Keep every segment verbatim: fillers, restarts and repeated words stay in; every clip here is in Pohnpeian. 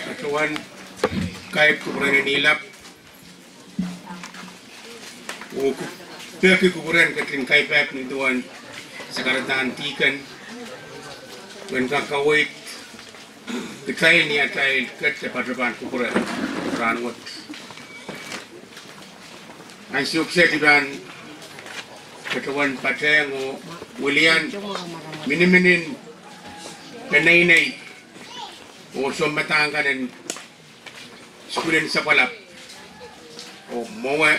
Patohwan kaip kupwuren en ilap, oh ku-, peki kupwuren ketin kaipap nin duwen sakaradahn dihken, pwehn kak kaweid kitail ni atail ketiket patohwan kupwuren rahnwet. Ansou kiset I pahn patohwan patehng oh wilian miniminin peneinei oh sounpadahk kan en sukuhl en sapwalap. Oh mwowe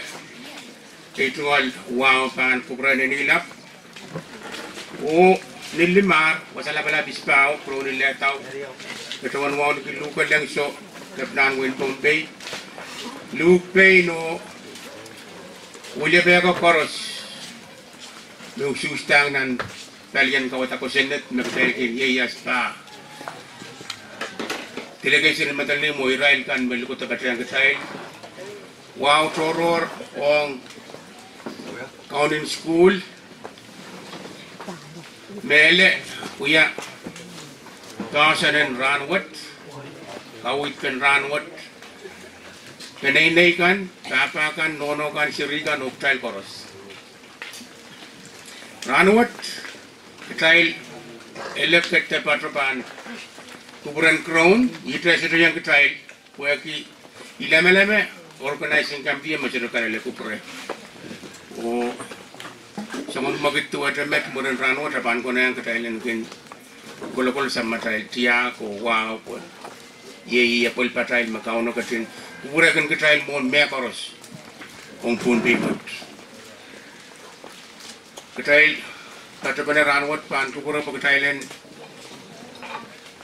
ei tungoal wahu pahn kupwuren en ilap. Oh ni limar, wasa lapalap isipahu, Kuroun Lehdau, patohwan wauneki luhk leng soh, kepinahn wehin Pohnpei. Luhk pein oh wiliepehko koaros me usuhsdahng nan palien kauwada kosonned me kitail kin ieias pah. Delegation en Madolenihmw oh irail kan me lukodo patehng kitail. Wahu tohrohr ong kaunen sukuhl me ele wia poahsoan en rahnwet, kaweid pen rahnwet, peneinei kan, pahpa kan, nohno kan, seri kan, oh kitail koaros. Rahnwet, kitail ele ketiket patohwan kupwuren Kuroun, ihte sohte iang kitail, pwehki I lemeleme organizing committee me sohte kan ele kupwure. Oh soangen mwekid duwehte met mwurin rahnwet e pahn konehng kitail en kin kolokol samatail tiahk oh wahu pwe iei ih apwalipatail me Kauno ketin kupwurehkin kitail mwohn mehkoaros ong Pohnpei wet. Kitail patopene rahnwet pahn kupwure pwe kitail en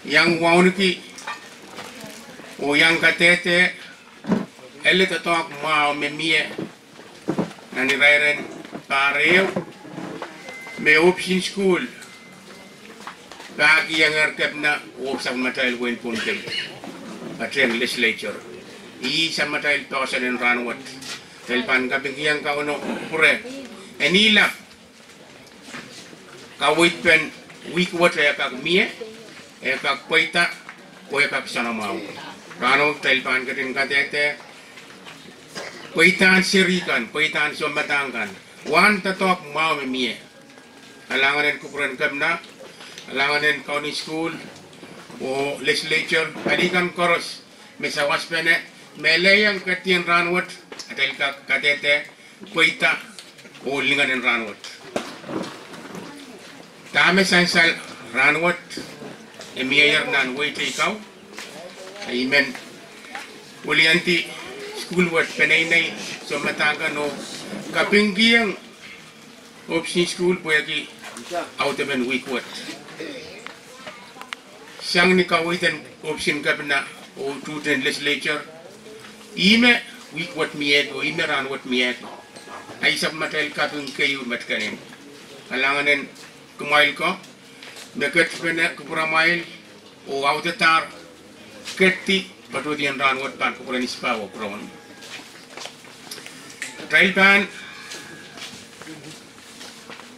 iang wauneki oh iang kadehde ele doadoahk mwahu me mie nan irairen pahr ehu me ohpis en sukuhl pahkihongehr kepina oh sapwellimatail wehin Pohnpei patehng legislature. Ih samatail poahsoan en rahnwet. Kitail pahn kapingkihong Kauno kupwure en ilap kaweid pen wihk wet e kak mie, e kak pweida, oh e kak soanamwahu. Rahno kitail pahn ketin kadehde pweidahn seri kan, pweidahn sounpadahk kan, wahn doadoahk mwahu me mie. Kalahngan en kupwuren kepina, kalahngan en kaunen sukuhl oh legislature, pali kan koaros me sawaspene, me lelohng ketidien rahnwet, atail kak kadehde pweida oh lingan en rahnwet. Dahme sansal rahnwet e mieier nan wehi teikan, I men wiliandi sukuhl wet, peneinei, sounpadahk kan oh kapingkihong ohpis en sukuhl pwehki audepen wihk wet. Sang ni kaweid en ohpis en kepina oh tuhten legislature, ihme wihk wet miehki oh ihme rahnwet miehki. Ahi sapwellimatail kaping keieu met kenen. Kalahngan en kumwail ko me ketipene kupwuramwail oh audedahr ketidi patohdiong rahnwet pahn kupwuren isipahu oh Kuroun. Kitail pahn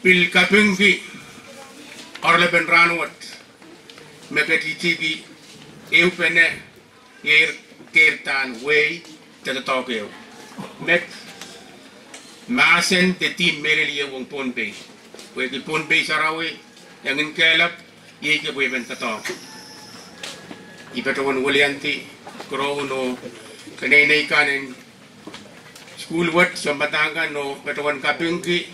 pil kapingki oaralepen rahnwet me ketidihki ehupene, eir, keirdahn wehi de doadoahk ehu. Met mahsen de dihmw mehlel ieu ong Pohnpei, pwehki Pohnpei sarawi, engin kehlap, iei kepwehpen doadoahk. I patohwan wiliandi Kuroun oh peneinei kan en sukuhl wet, sounpadahk kan, oh patohwan kapingki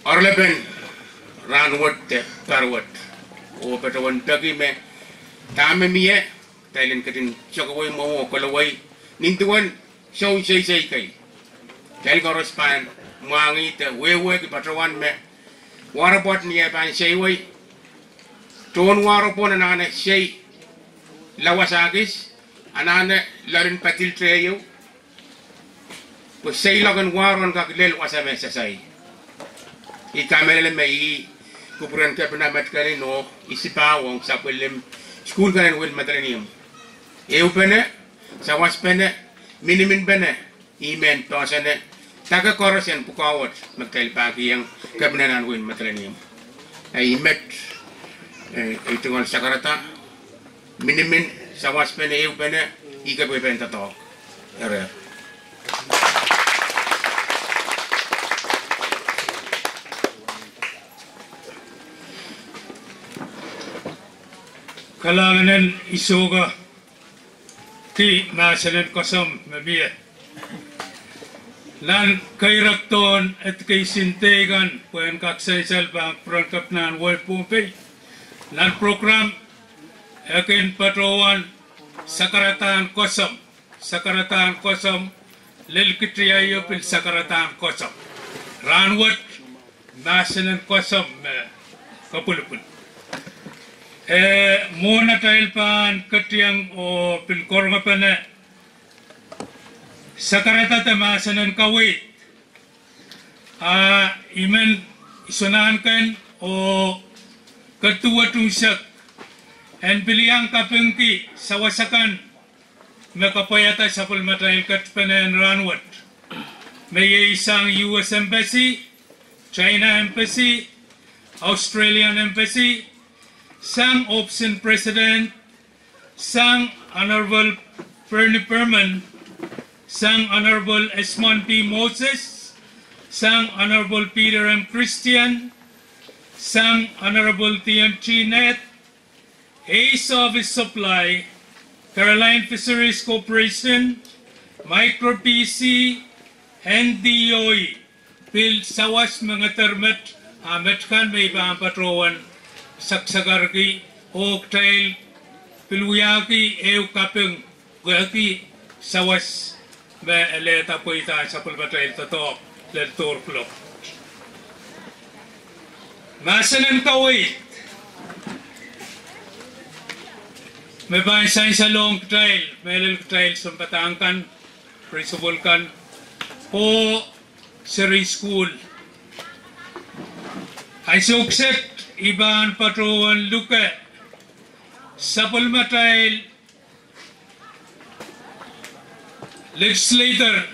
oaralepen rahnwet de pahr wet, oh patohwan peki me dahme mie kitail en ketin sokowei mwowe oh kolowei. Nin duwen sounseisei kei, kitail koaros pahn mwahngih de wehwehki patohwan me wahnpoaron ni eh pahn seiwei, tohn wahnpoaron anahne sei lawasa kis, anahne loalen padil tehio, pwe seiloak en wahnpoaron kak lel wasa me sasai. I kamehlele me ih kupwuren kepina met kenen oh isipahu ong sapwellime sukuhl kan en wehin Madolenihmw. Ehupene, sawaspene, miniminpene, ih men poahsoane dake koaros en pwukoa wet me kitail pahkihong kepina nan wehin Madolenihmw. Ahi met, eh, ei tungoal sakarada, minimin, sawaspene, ehupene, ih kepwe pahn doadoahk. Eri. Kalahngan en isohka ki mahsen en koasoam me mie. Nan keirekdohn edukeisin teikan pwehn kak sansal pahn kupwuren Kepina en wehi Pohnpei. Nan program, e kin patohwan sakaradahn koasoam, sakaradahn koasoam, lel kitiaio pil sakaradahn koasoam. Rahnwet, mahsen en koasoam me kapwilipwil. E, mwohn atail pahn ketieng oh pil korongpene sakaradahte mahsen en kaweid, a I men isonahnken oh ketido unsek en pil iang kapingki sawas akan me kapwaiada sapwellimatail ketpene en rahnwet, me iei sang U S Embassy, China Embassy, Australian Embassy, sang ohpisin President, sang Honorable Bernie Berman, sang Honorable Esmond P. Moses, sang Honorable Peter M. Christian, sang Honorable Dion T. Nath, Ace Office Supply, Caroline Fisheries Corporation, Micro B C, N D O E, pil sawas me ngeder met, a met kan me I pahn patohwan saksakarki, oh kitail pil wiahki ehu kaping, wiahki sawas me elehda pweidahn sapwellimatail doadoahk lel doar kuloak. Mahsen en kaweid me pahn sansalohng kitail, mehlel kitail sounpadahk kan, principal kan, oh seri sukuhl. Ansou kiset I pahn patohwan luke sapwellimatail Legislator,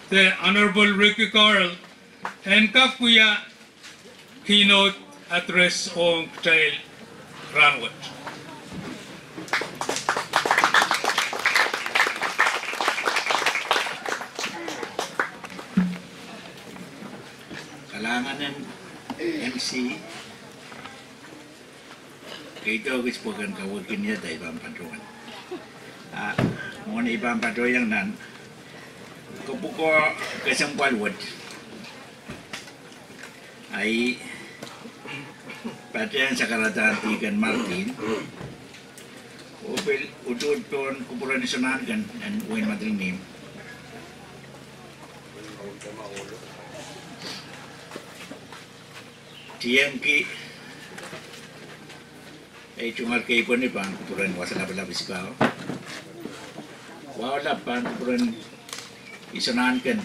the Honorable Ricky Carl, en kak wia keynote address ong kitail rahnwet. Kalahngan en M C. Keido kis pwuken kawehkin iet ei pahn patohwan. A, mwohn ei pahn patohiong nan kopwuko kesempwal wet, ahi patehng sakaradahn Deacon Martin, oh pil uduhd pohn kupwuren Isonahnken en wehin Madolenihmw. Tiengki ei tungoal keipweni pahn kupwuren wasa lapalap isipaho. Wahu lap pahn kupwuren Isonahnken,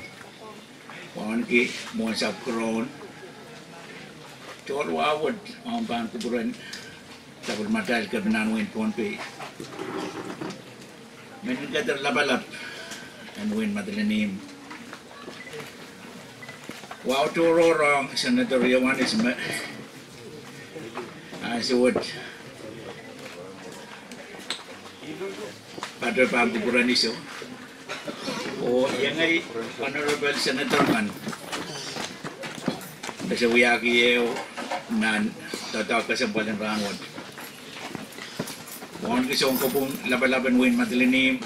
wauneki mwohn sahpw Kirohn, tohrohr wahu wet, wahu pahn kupwuren sapwellimatail Kepina en wehin Pohnpei, meninkeder lapalap en wehin Madolenihmw. Wahu tohrohr ong Senator Iohannes me ansou wet patohwan pahn kupwuren iso, oh iengei Honorable Senator men me se wiahki ehu nan doadoahk kesempwal en rahnwet. Wauneki sounkopwung lapalap en wehin Madolenihmw,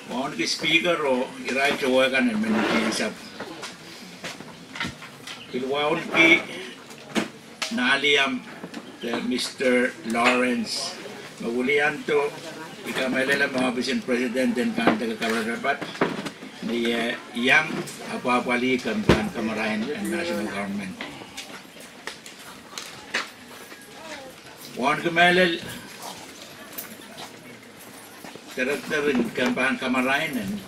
wauneki Speaker oh irail towe kan en meninkeder sapwellime, pil wauneki Nahliam de Mister Lawrence, me wiliando, I kamehlele me ohpis en President en Kahnleke Kaparapat, me iang apwahpwalih kempen en kamarain en national government. Wauneki mehlel director en kempen en kamarain en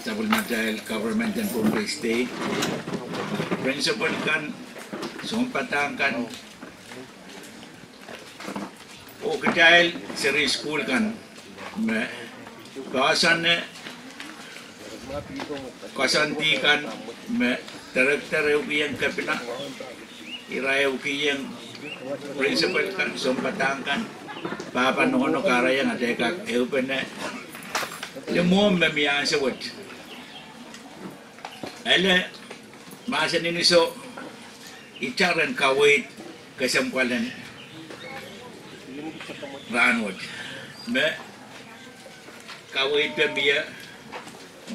sapwellimatail government en Pohnpei State, principal kan, sounpadahk kan, oh kitail seri sukuhl kan me poahsoane koasoandi kan me director ehukihong Kepina, Irail kihong principal kan, sounpadahk kan, pahpa nohno, kahrehiong atail kak ehupene ni mwohmw me mie ansou wet. Ele, mahsen en iso, itar en kaweid kesempwalen rahnwet, me kaweid pe mie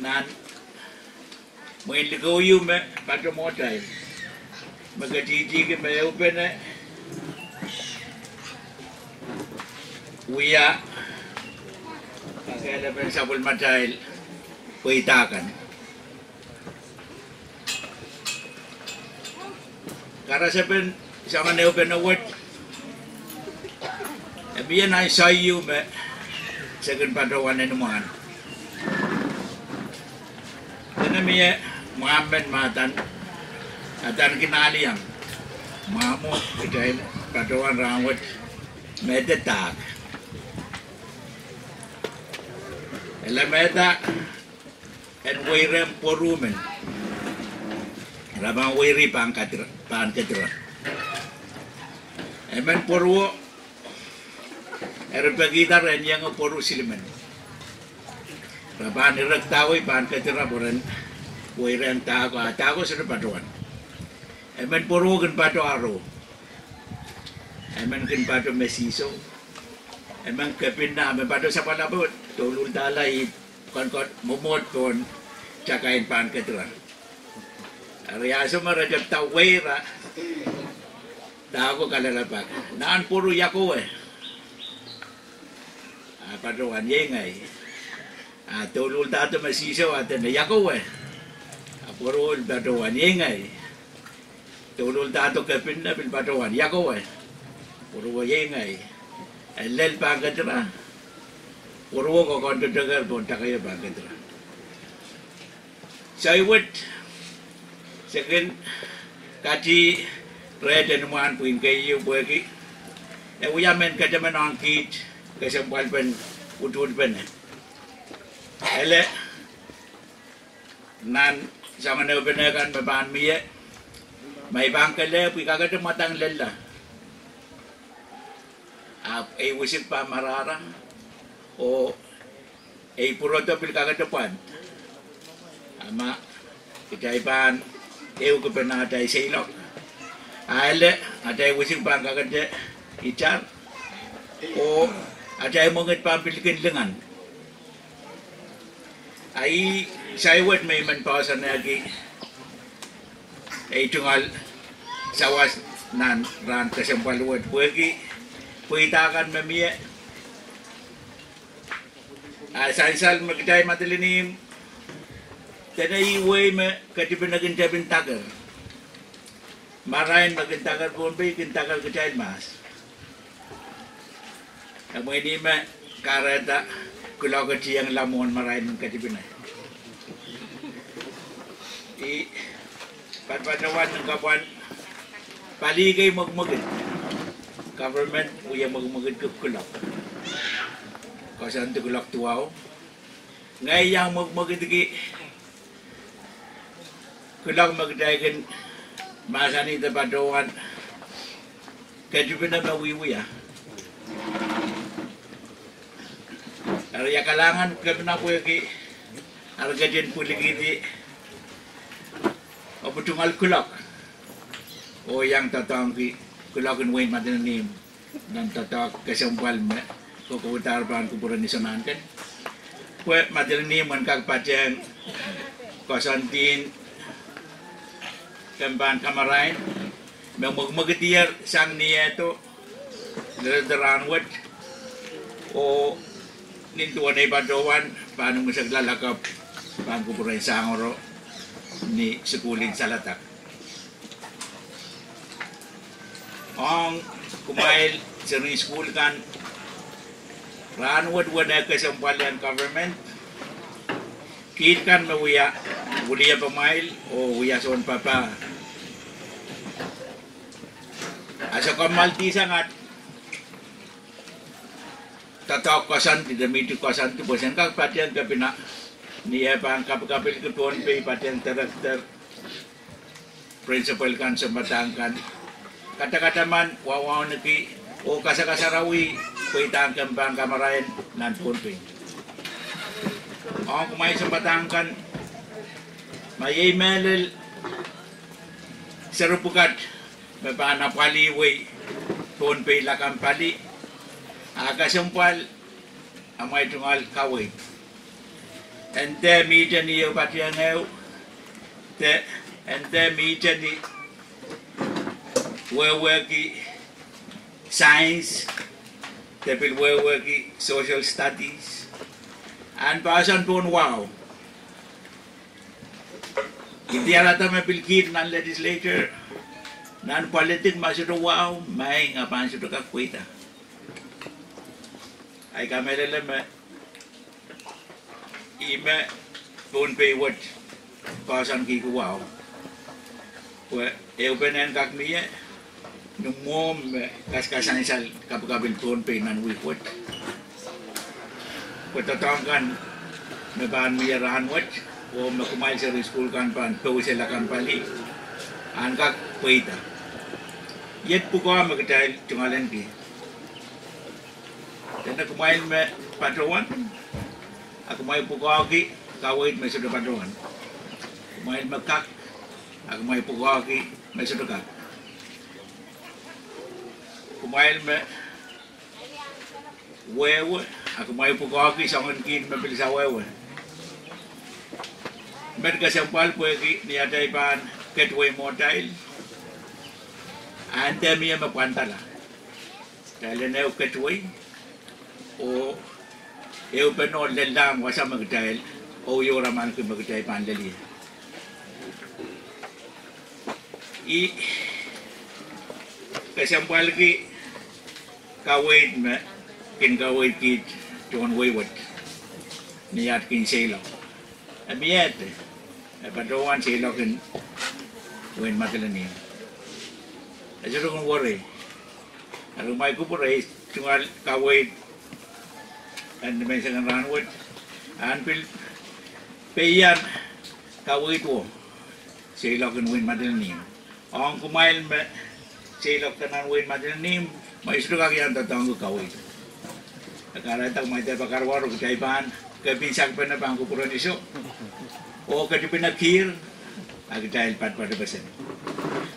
nan mwein likou ieu me patohwanohtail, me ketihtihki me ehupene wia kakehlapen sapwellimatail pweida kan. Karasepen soangen ehupene wet, e mie nan soai ieu me se kin patohwan en mwahn. Dene mie mwahmw men me adaneki Naliang, mwahmwo kitail patohwan rahnwet, me de dahk. Ele mehda en weirehng pworuo men, re pahn weiri pahn kedira. Emen pworuo, eri pekihda re en ienge pworuo silimen. Re pahn irekdahwei pahn kedira pwe ren weirehng dahko, a dahko sohte patohwan. Emen pworuo kin pato areo. Emen kin pato me sihso. Emen kepina, me pato sapwalapo, douluhl dahla, ih konkon mwomwohd pohn takain pahn kedira. Eri ansou me re tepda weira, dahko kalelapak: Nahn pworuo, ia kowe? A patohwan: Iei ngehi. A douluhl dahdo me sihso, a dene: Ia kowe? A pworuo patohwan: Iei ngehi. Douluhl dahdo kepina pil patohwan: Ia kowe? Pworuo: Iei ngehi. E lel pahn kedira. Pworuo koakoantodeker pohn takaio pahn kedira. Soai wet, se kin kati rehte ni mwahn pwihn keieu pwehki e wia mehn ketemen ong kiht kesempwalpen utuhtpene. Ele, nan soangen ehupene kan me pahn mie, ma I pahn kelehpw I kakete mwadang lella, ahpw ei wisik pahn marahra, oh ei pwurodo pil kakete pwand. A ma kitail pahn ehukipene atail seiloak, a ele, atail wisik pahn kakete itar, oh atail mwengid pahn pil kin lingan. A ih soai wet me I men poahsoanehki ei tungoal sawas nan rahn kesempwal wet pwehki pweida kan me mie. A sansal me kitail Madolenihmw, dene ih wehi me ketipene kin tepin daker. Marain me kin daker Pohnpei kin daker kitail mahs. E mwein ih me kahrehda kuloak e tiengla mwohn marain en ketipene. I patpatohwan nin kapwan pali kei mwekimwekid. Government wie mwekimwekidki kuloak, koasoandi kuloak duwau. Ngehi iang mwekimwekidki kuloak me kitail kin mahsanihda patohwan ketipene me wiewia. Eri ia kalahngan kepina pwehki re ketin pwilikihdi opwe tungoal kuloak oh iang doadoahngki kuloak en wehin Madolenihmw nan doadoahk kesempwal me kokoudahr pahn kupwuren Iso Nahnken, pwe Madolenihmw en kak patehng koasoandi en kemp en kamarain me mwekimwekidier sang ni ehdo leledo rahnwet, oh nin duwen ei patohwan pahn imwisekla lakapw pahn kupwuren Sangoro ni sukuhl en Saledek. Ong kumwail seri sukuhl kan, rahnwet uwen eh kesempwal en government, kiht kan me wia wiliepe mwail oh wia sounpapah, a se kamwaldi sang at doadoahk koasoandi de mihti koasoandi pwe sen kak patehng kepina ni eh pahn kapikapilki Pohnpei, patehng director, principal kan, sounpadahk kan, katakataman, wawauneki, oh kasakasarawi pweidahn kempan kamarain nan Pohnpei. Ong kumwail sounpadahk kan, ma iei mehlel seri pwukat me pahn apwalih wei Pohnpei lakapw pali, a kesempwal amwail tungoal kaweid. En dehr mihte ni ehu patehng ehu, de en dehr mihte ni wehwehki science, de pil wehwehki social studies, ahn poahsoan pohn wahu. I diarada me pil kiht nan legislature, nan politik, ma sohte wahu, maing, a pahn sohte kak pweida. Ahi kamehlele me ih me Pohnpei wet poahsoan kihki wahu, pwe ehupenen kak mie ni mwohmw me kaskasainsal kapikapil Pohnpei nan wihk wet, pwe doadoahk kan me pahn mie rahnwet, oh me kumwail seri sukuhl kan pahn pousehla kampali, ahn kak pweida. Iet pwukoa me kitail tungoalenki. Dene kumwail me patohwan, a kumwail pwukoahki kaweid me sohte patohwan. Kumwail me kak, a kumwail pwukoahki me sohte kak. Kumwail me wehwe, a kumwail pwukoahki soangen kiht me pil sawehwe. Met kesempwal pwehki ni atail pahn ketiwei mwohtail, a en dehr mie me pwandala. Kitail en ehu ketiwei, oh ehupene oh lellahng wasa me kitail, oh iei aramas me kitail pahn lel ie. I kesempwalki kaweid me kin kaweid kiht tohn wehi wet ni at kin seiloak. E mie, e patohwan seiloak en wehin Madolenihmw. E sohte kin worei. Eri kumwail kupwure, tungoal kaweid en nimenseng en rahnwet, ahn pil peian kaweid wo seiloak en wehin Madolenihmw. Ong kumwail me seiloak nan wehin Madolenihmw, ma I sohte kak iang doadoahngki kaweid, e kahrehda kumwail dehr pakaruwaru, kitail pahn kepin sakpene pahn kupwuren iso, oh ketipene kihr, a kitail patpatpeseng.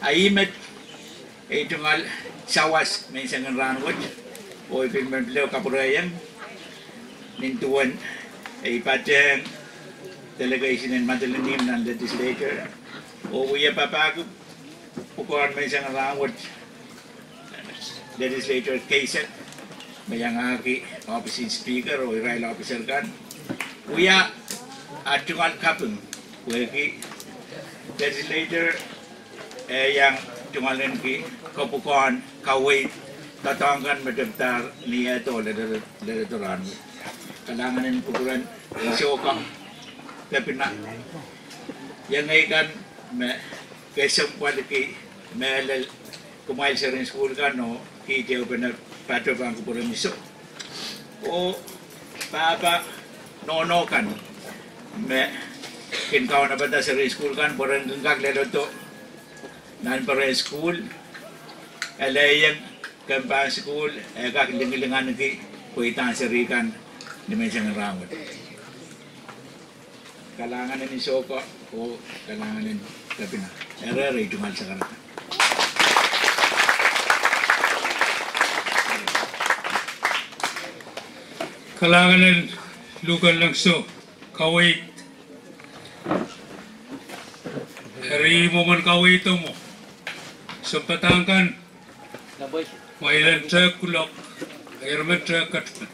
A ih met ei tungoal sawas menseng en rahnwet, oh I pil men pil ehu kapwurehiong nin duwen ei patehng delegation en Madolenihmw nan legislature, oh wia papahki pwukoahn menseng en rahnwet, legislator keisek me iangahki ohpis en speaker oh irail ohpiser kan, wia at tungoal kaping pwehki legislator e iang tungoalenki kapwukoahn kaweid doadoahk kan me tepidahr ni ehdo leledo rahnwet. Kalahngan en kupwuren sohka, kepina, iengei kan me kesempwalki mehlel kumwail seri sukuhl kan oh kiht ehupene pato pahn kupwuren iso, oh pahpa nohno kan me kin kaunopada seri sukuhl kan pwe ren kin kak leledo nan peren sukuhl, elehieng kempahn sukuhl, e kak linglinganki pweidahn seri kan nimenseng en rahnwet. Kalahngan en sohka oh kalahngan en kepina. Eri, eri tungoal sakarada. Kalahngan en luhken lengso, kaweid. Eri mwomwen kaweid mwo, sounpadahk kan, mwein len tehk kuloak, eri men tehk ketepen.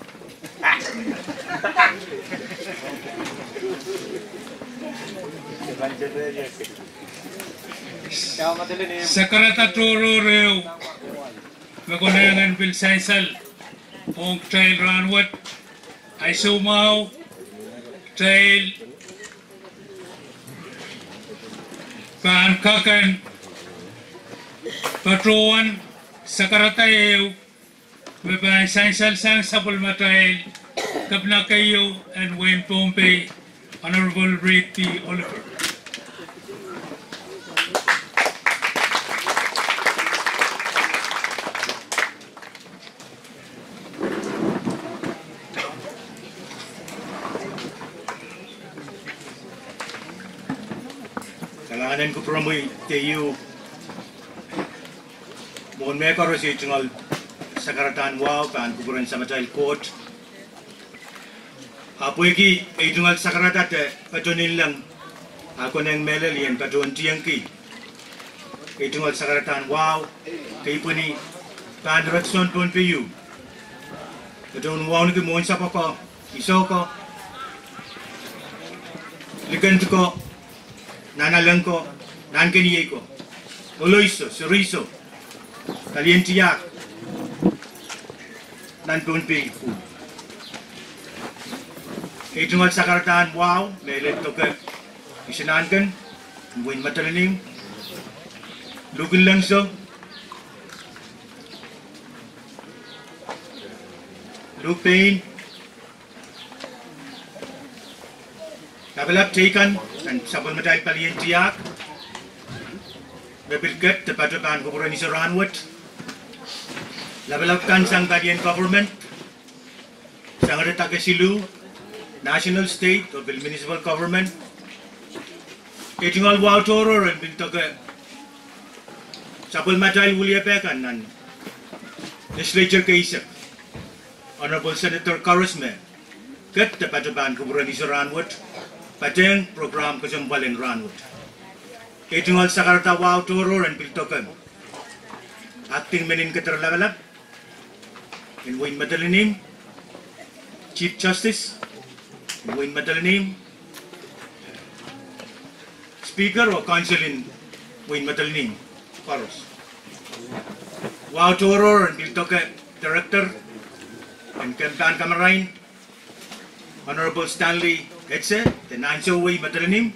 Sakarada tohrohr ehu me konehng en pil sansal ong kitail rahnwet, ahi soumwahu, kitail pahn kak en patohwan sakarada ehu me pahn sansalsang sapwellimatail kepina keieu en wehin Pohnpei, Honorable Reed P. Oliver. Anen kupwuromwi de ieu, mwohn mehkoaros ei tungoal sakaradahn wahu pahn kupwuren Samatail Koht. Ahpw pwehki ei tungoal sakarada de patoh nanleng, a konehng mehlel I en patohwan tiengki ei tungoal sakaradahn wahu, de ipwini pahn ire kis en Pohnpei ieu, patohwan wauneki mwohn sapwoko, isoko, likend ko, nanalek ko, nahnken iei ko, oloiso, serihso, palien tiahk, nan Pohnpei pwuhk. Ei tungoal sakaradahn wahu me lel doke Isenahnken, wehin Madolenihmw, Lukillengso, Lukpein, lapalap teikan nan sapwellimatail palien tiahk me pil ket de patoh pahn kupwuren Iso rahnwet, lapalap kan sang palien government, sang ire dake siluh, national, state oh pil municipal government. Ei tungoal wahu tohrohr en pil doke sapwellimatail weliepe kan nan legislature keisek, Honorable Senator koaros me ket de patoh pahn kupwuren Iso rahnwet, patehng program kesempwal en rahnwet. Ei tungoal sakarada wahu tohrohr en pil doke acting menin keder lapalap en wehin Madolenihmw, Chief Justice en wehin Madolenihmw, Speaker oh Council en wehin Madolenihmw koaros. Wahu tohrohr en pil doke Director en Kempahn Kamarain, Honorable Stanley Etse, de nan ansou wei Madolenihmw,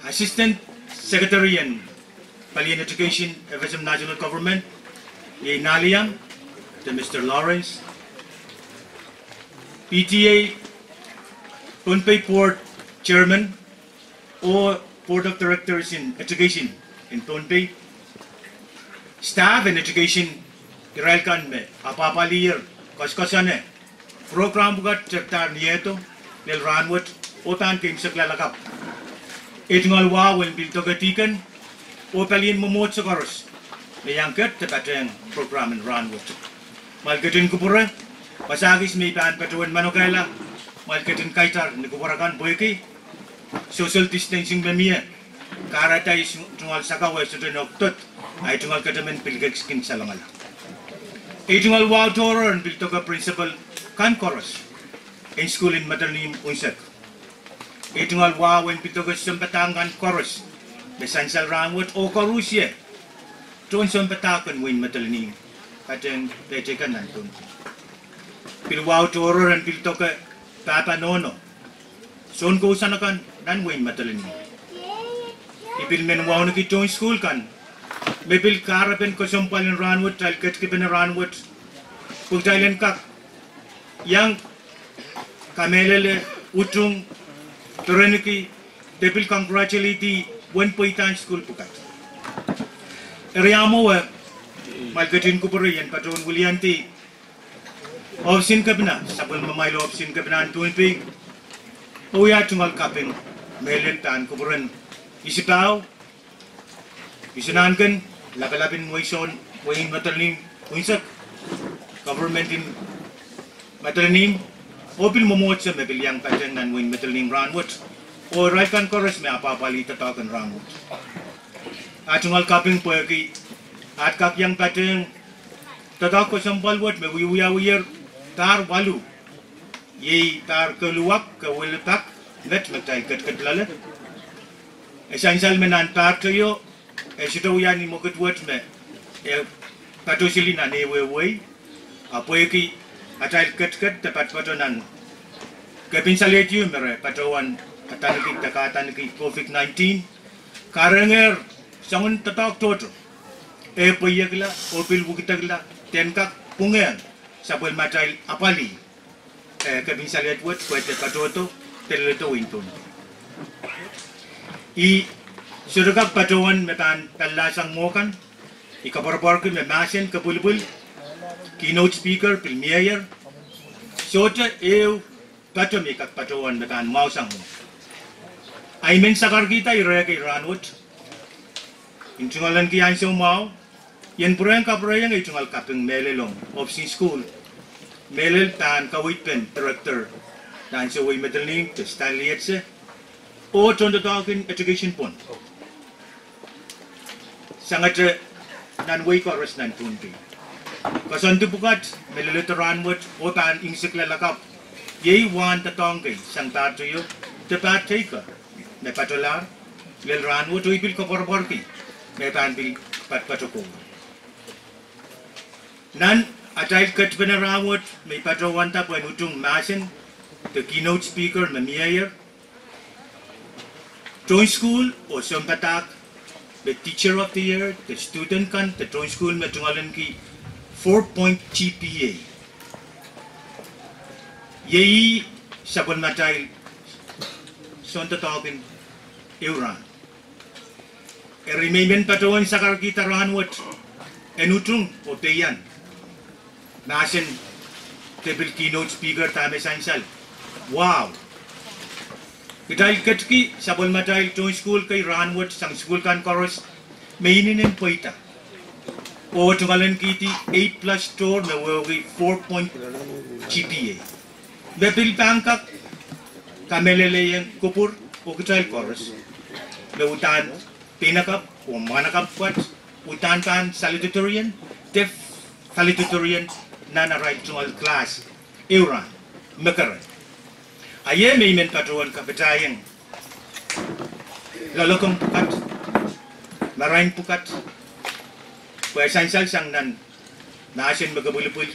Assistant Secretary en palien Education, F S M National Government, iei Naliang, de Mister Lawrence, P T A Pohnpei Board Chairman oh Board of Directors en Education en Pohnpei, staff en education, irail kan me apwahpwalier koaskoasoane program pwukat tepda ni ehdo lel rahnwet oh pahn keimwseklahng lakapw. Ei tungoal wahu en pil doke dihken oh palien mwomwohdiso koaros me iang ket de patehng program en rahnwet. Kumwail ketin kupwure, wasa kis me I pahn patohwan manokehla, kumwail ketin kaidar ni kupwur akan pwehki social distancing me mie, kahrehda ei tungoal sakau e sohte nohk dod, a ei tungoal ketemen pil kak kin salongala. Ei tungoal wahu tohrohr en pil doke principal kan koaros en sukuhl en Madolenihmw unsek. Ei tungoal wahu en pil doke sounpadahk kan koaros me sansal rahnwet oh koarusie tohn sounpadahk en wehin Madolenihmw, patehng pehte kan nan Pohnpei. Pil wahu tohrohr en pil doke pahpa nohno, soun kousoan akan nan wehin Madolenihmw. I pil men wauneki tohn sukuhl kan me pil kahrepen kesempwal en rahnwet, kitail ketikipene rahnwet, pwe kitail en kak iang kamehlele, utung, perenki, de pil congratulate-i uwen pweidahn sukuhl pwukat. Eri ahmw mwowe, kumwail ketin kupwure, I en patohwan wiliandi ohpis en kepina, sapwellimamwail ohpis en kepina en Pohnpei, oh wia tungoal kaping mehlel pahn kupwuren Isipao, Isenahnken, lapalap en wehin Madolenihmw unsek, government en Madolenihmw, oh pil mwomwohdiso me pil iang patehng nan wehin Madolenihmw rahnwet, oh irail kan koaros me apwahpwalih doadoahk en rahnwet. A tungoal kaping pwehki aht kak iang patehng doadoahk kesempwal wet me wiewiawiher pahr waluh, iei pahr keluwak, kewilipak, met me kitail ketiket loale. E sansal me nan pahr teio e sohte wia ni mwekid wet me e patohseli nan ehuehu wei, a pwehki atail ketiket de patopato nan kepin salehdio me re patohwan adaneki de kahdaneki COVID nineteen, kahrehier soangen doadoahk tohto, e pweiekla oh pil wekidekla de en kak pwungehng sapwellimatail apwalih, eh, kepin salehd wet pwehde patohdo de leledo wehin Pohnpei. I sohte kak patohwan me pahn palilaudlahsang mwo kan. I koapworopworki me mahsen, kepwilipwil, keynote speaker pil mieier. Sohte ehu pato me I kak patohwan me pahn mwahusang mwo. I men sakarkihda ire kei rahnwet, I tungoalenki ansou mwahu, I en pwurehng kapwurehiong ei tungoal kaping mehlel ong ohpis en sukuhl, mehlel pahn kaweid pen director nan ansou wei, Madeline de Stanley Etse, oh tohndoadoahk en education pwon sangete nan wehi koaros nan Pohnpei. Koasoandi pwukat me leledo rahnwet oh pahn imwisekla lakapw, iei wahn doadoahk kei sang pahteieu de pahtei ko me patolahr lel rahnwet, oh I pil koapworopworki me pahn pil patpatokohla. Nan atail ketipene rahnwet me I patohwanda pwehn utung mahsen de keynote speaker me mieier, tohn sukuhl oh sounpadahk me Teacher of the Year de student kan de tohn sukuhl me tungoalenki four point G P A, iei sapwellimatail soundoadoahk en ehu rahn. Eri me I men patohwen sakarkihda rahnwet en utung oh peian mahsen de pil keynote speaker dahme sansal. Wow! Kitail ketiki sapwellimatail tohn sukuhl kei rahnwet sang sukuhl kan koaros me inenen pweida, oh tungoalenkihdi eight plus tohr me wehwehki four point G P A, me pil pahn kak kamehlelehiong kupwur oh kitail koaros me uhdahn peinakapw oh mwahnakapw pwukat, uhdahn pahn salutatorian de valedictorian nan arail tungoal class ehu rahn me keren. A iei me I men patohwen kapatahiong loalokong pwukat, marain pwukat, pwe sansal sang nan mahsen me kepwilipwil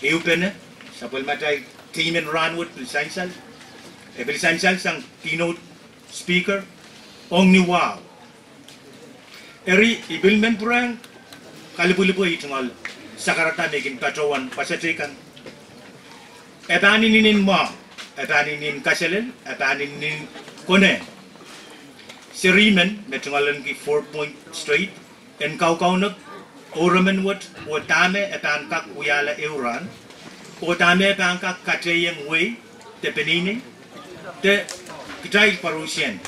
ehupene sapwellimatail team en rahnwet pil sansal, e pil sansal sang keynote speaker ong ni wahu. Eri I pil men pwurehng kalipwilipwe ei tungoal sakarada me I kin patohwan wasa teikan. E pahn inenen mwahu, e pahn inenen kaselel, e pahn inenen konehng. Seri men me tungoalenki four point straight en kaukaunop oremen wet oh dahme e pahn kak wiahla ehu rahn, oh dahme e pahn kak katehiong wehi de peneinei de kitail koaruhsie.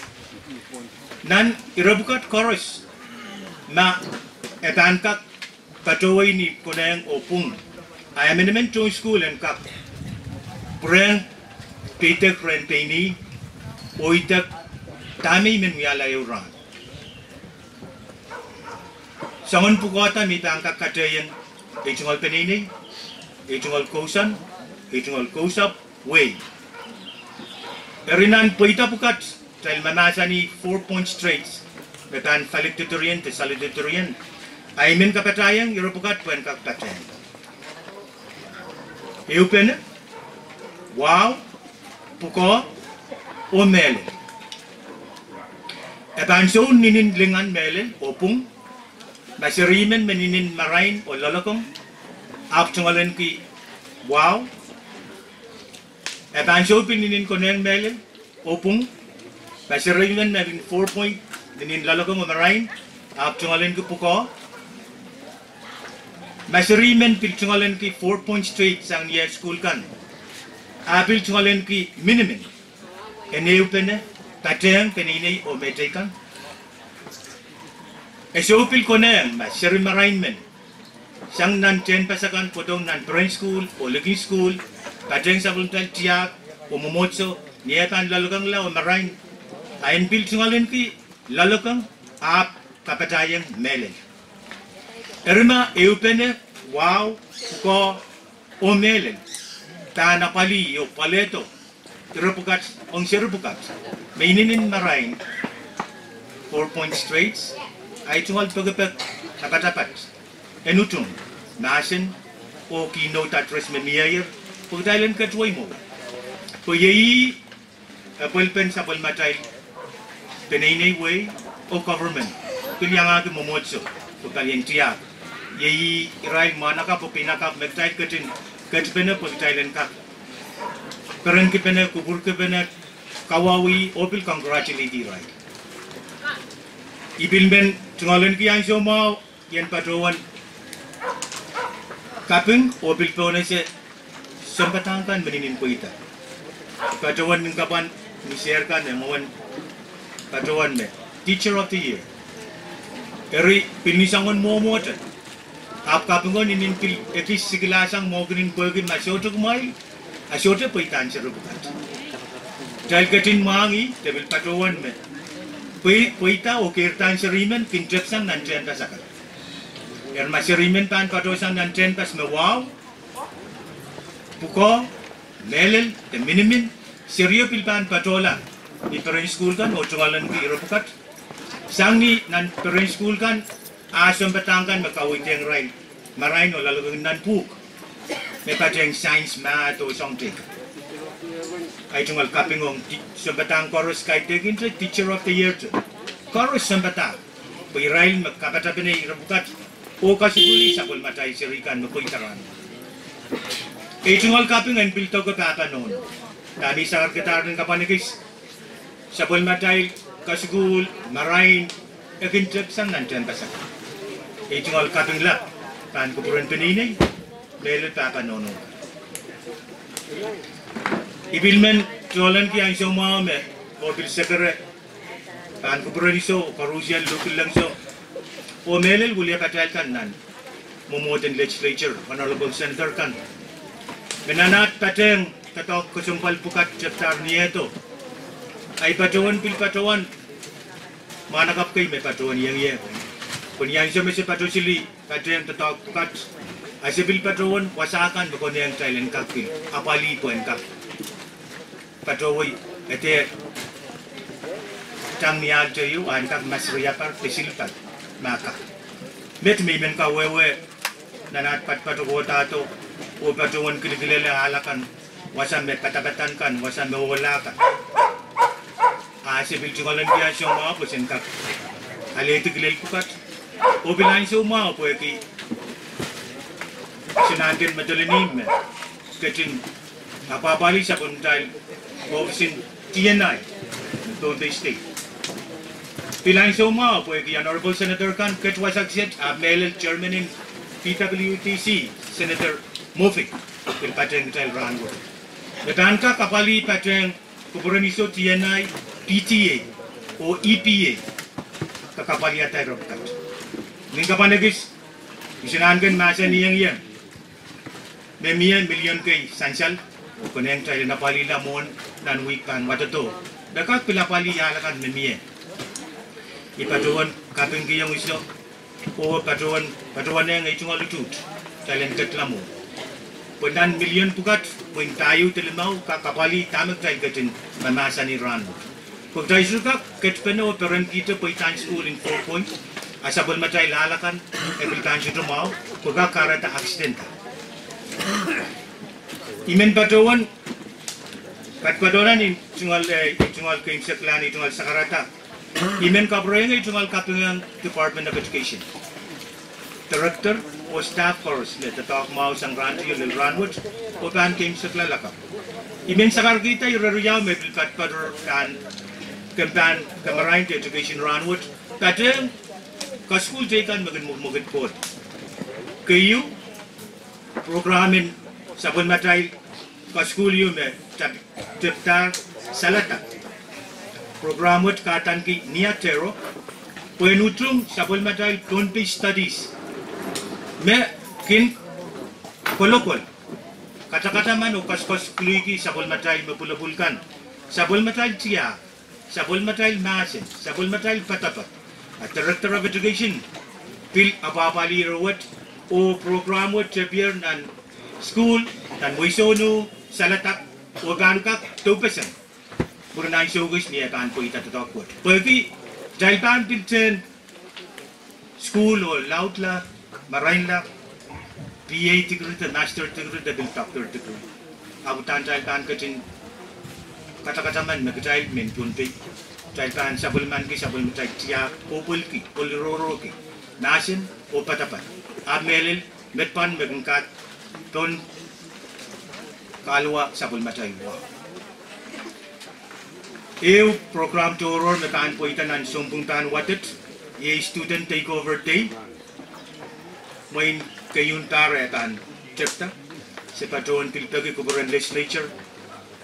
Nan ire pwukat koaros ma e pahn kak patohwei ni konehng oh pwung, a emenemen tohn sukuhl en kak pwurehng peidek rehn peneinei oh idek dahme I men wiahla ehu rahn. Soangen pwukoahda me I pahn kak katehiong ei tungoal peneinei, ei tungoal kousoan, ei tungoal kousapw, wehi. Eri nan pweida pwukat kitail mahmahsanih four point straight me pahn valedictorian de salutatorian, a I men kapatahiong ire pwukat pwehn kak patehng. Ehupene, wahu, pwukoa, oh mehlel. E pahn sou inenen lingan, mehlel oh pwung. Ma seri men me inenen marain oh loalokong, ahpw tungoalenki wahu. E pahn sou pil inenen konehng, mehlel oh pwung. Ma seri men me inenen four point, inenen loalokong oh marain, ahpw tungoalenki pwukoa. Ma seri men pil tungoalenki four point straight sang ni eh sukuhl kan, a pil tungoalenki minimum en ehupene, patehng peneinei oh mehteikan. E sou pil konehng ma seri marain men sang nan tehnpas akan, pwodong nan peren sukuhl oh likin sukuhl, patehng sapwellimatail tiahk oh mwomwohdiso, ni eh pahn loalokongla oh marain, a en pil tungoalenki loalokong, ahpw kapatahiong mehlel. Eri ma ehupene, wahu, pwukoa, oh mehlel pahn apwalih oh pwalehdo ire pwukat ong seri pwukat me inenen marain, four point straight, a I tungoal pekipek kapatapat en utung mahsen oh keynote address me mieier, pwe kitail en ketin wei mwo, pwe iei epwelpen sapwellimatail peneinei, wehi oh government, pil iangahki mwomwohdiso pwe palien tiahk. Iei irail mwahnakapw oh peinakapw me kitail ketin ketipene pwe kitail en kak perenkipene, kupwurkipene, kawauwih oh pil congratulate irail. I pil men tungoalenki ansou mwahu I en patohwan kaping oh pil pohnese sounpadahk kan me inenen pweida. I patohwan nin kapwan ni sehr kan, e mwowen patohwan me Teacher of the Year. Eri pil ni soangen mwomwohte, ahpw kapingo ni nin pil ekis sikilasang mwohnkinin pwehki ma sohte kumwail, a sohte pweidahn seri pwukat. Kitail ketin mwahngih de pil patohwan me pwei, pweida oh keirdahn seri men kin tepsang nan tehnpas akan. Eri ma seri men pahn patohsang nan tehnpas me wahu, pwukoa, mehlel de minimin, serio pil pahn patohla ni perehn sukuhl kan oh tungoalenki ire pwukat. Sang ni nan perehn sukuhl kan, a sounpadahk kan me kaweidehng irail marain oh loalokong nan pwuhk, me patehng science, math oh soahng teikan. Ei tungoal kaping ong sounpadahk koaros kaidehkin te Teacher of the Year te. Koaros sounpadahk, pwe irail me kapatapanei ire pwukat oh kasukuhlih sapwellimatail seri kan me pweida rahnwet. Ei tungoal kaping en pil doke pahpa nohno, dahme I sakarkihdahr ni kapwan ekis, sapwellimatail kasukuhl marain e kin tepsang nan tehnpas akan. Ei tungoal kaping lap pahn kupwuren peneinei, mehlel pahpa nohno. I pil men tohnlenki ansou mwahu me, oh pil sekere pahn kupwuren iso, koaruhsie lukillengso, oh mehlel wiliepatail kan nan mwomwohden legislature, honorable senator kan, me nan at patehng doadoahk kesempwal pwukat tepdahr ni ehdo, ei patohwan pil patohwan mwahnakapw kei me patohwan iengie. Pwe ni ansou me se pato sili patehng doadoahk pwukat, a se pil patohwan wasa kan me konehng kitail en kak pil apwalih pwe en kak patohwei, e dehr tang ni ahl teieu, a en kak masriapar de silipal, ma kak. Met me I men kawehwe nan at patopato kohdahdo, oh patohwan kilkilele ahl akan, wasa me padapadahk kan, wasa me ohla kan, a se pil tungoalenki ansou mwahu pwe sen kak alehdi kilel pwukat, oh pil ansou mwahu pwehki se anahn kin medelinihmw me ketin apwapwalih sapwellimatail ofisin D N I, Pohnpei State. Pil ansou mwahu pwehki honorable senator kan ket wasa kiset, ahpw mehlel chairman en P W D C, Senator Moffitt, pil patehng kitail rahnwet, me pahn kak apwalih patehng kupwuren iso D N I, P T A, oh E P A, kak apwalihada ire pwukat. Ni kapwan ekis, I sohte anahn kin mahsanihong ie me mie milion kei sansal, oh konehng kitail en apwalihla mwohn nan wihk pahn wadadoh, me kak pil apwalih ahl akan me mie. I patohwan kapingkihong iso, oh patohwan, patohwanehng ei tungoal utuht, kitail en ketla mwo, pwe nan milion pwukat pwein pahieu de limau kak apwalih dahme kitail ketin mahmahsanih rahnwet. Pwe kitail sohte kak ketpene oh perenkihte pweidahn sukuhl en four point, a sapwellimatail ahl akan e pil pahn sohte mwahu, pwe kak kahrehda accident. I men patohwan, patohwan ni tungoal, eh, tungoal keimwseklahn, tungoal sakarada, I men kapwurehiong ei tungoal kaping ong Department of Education, director oh staff koaros me doadoahk mwahu sang rahn teio lel rahnwet, oh pahn keimwsekla lakapw. I men sakarkihda ire riau me pil patopato pahn, ken pahn kamarain de education rahnwet, patehng kasukuhl teikan me kin mwekmwekid kohdo. Keieu, program en sapwellimatail kasukuhl ieu me tep-, tepdahr Salatak. Program wet kahdaneki NIATERO, pwehn utung sapwellimatail Pohnpei Studies me kin kolokol, katakataman oh koasoakoasoakliki sapwellimatail me pwulopwul kan, sapwellimatail tiahk, sapwellimatail mahsen, sapwellimatail poadoapoad. A Director of Education pil apwahpwalih ire wet, oh program wet tepier nan sukuhl, nan wehi sohno, Salatak, oh pahn kak doupeseng mwurin ansou kis ni eh pahn pweida doadoahk wet. Pwehki kitail pahn pil tehn sukuhl oh laudla, marainla, B A degree de master degree de pil doctor degree. Ahpw udahn kitail pahn ketin katakataman me kitail mehn Pohnpei, kitail pahn sapwellimaniki sapwellimatail tiahk, oh pwelki, oh lirohrohki mahsen oh poadoapoad, ahpw mehlel, met pahn me kin kak pohn kahluwa sapwellimatail wahu. Ehu program tohrohr me pahn pweida nan sounpwong pahn wadek, iei Student Takeover Day, mwein keieun pahr eh pahn tepda. Se patohwan pil peki kupwuren legislature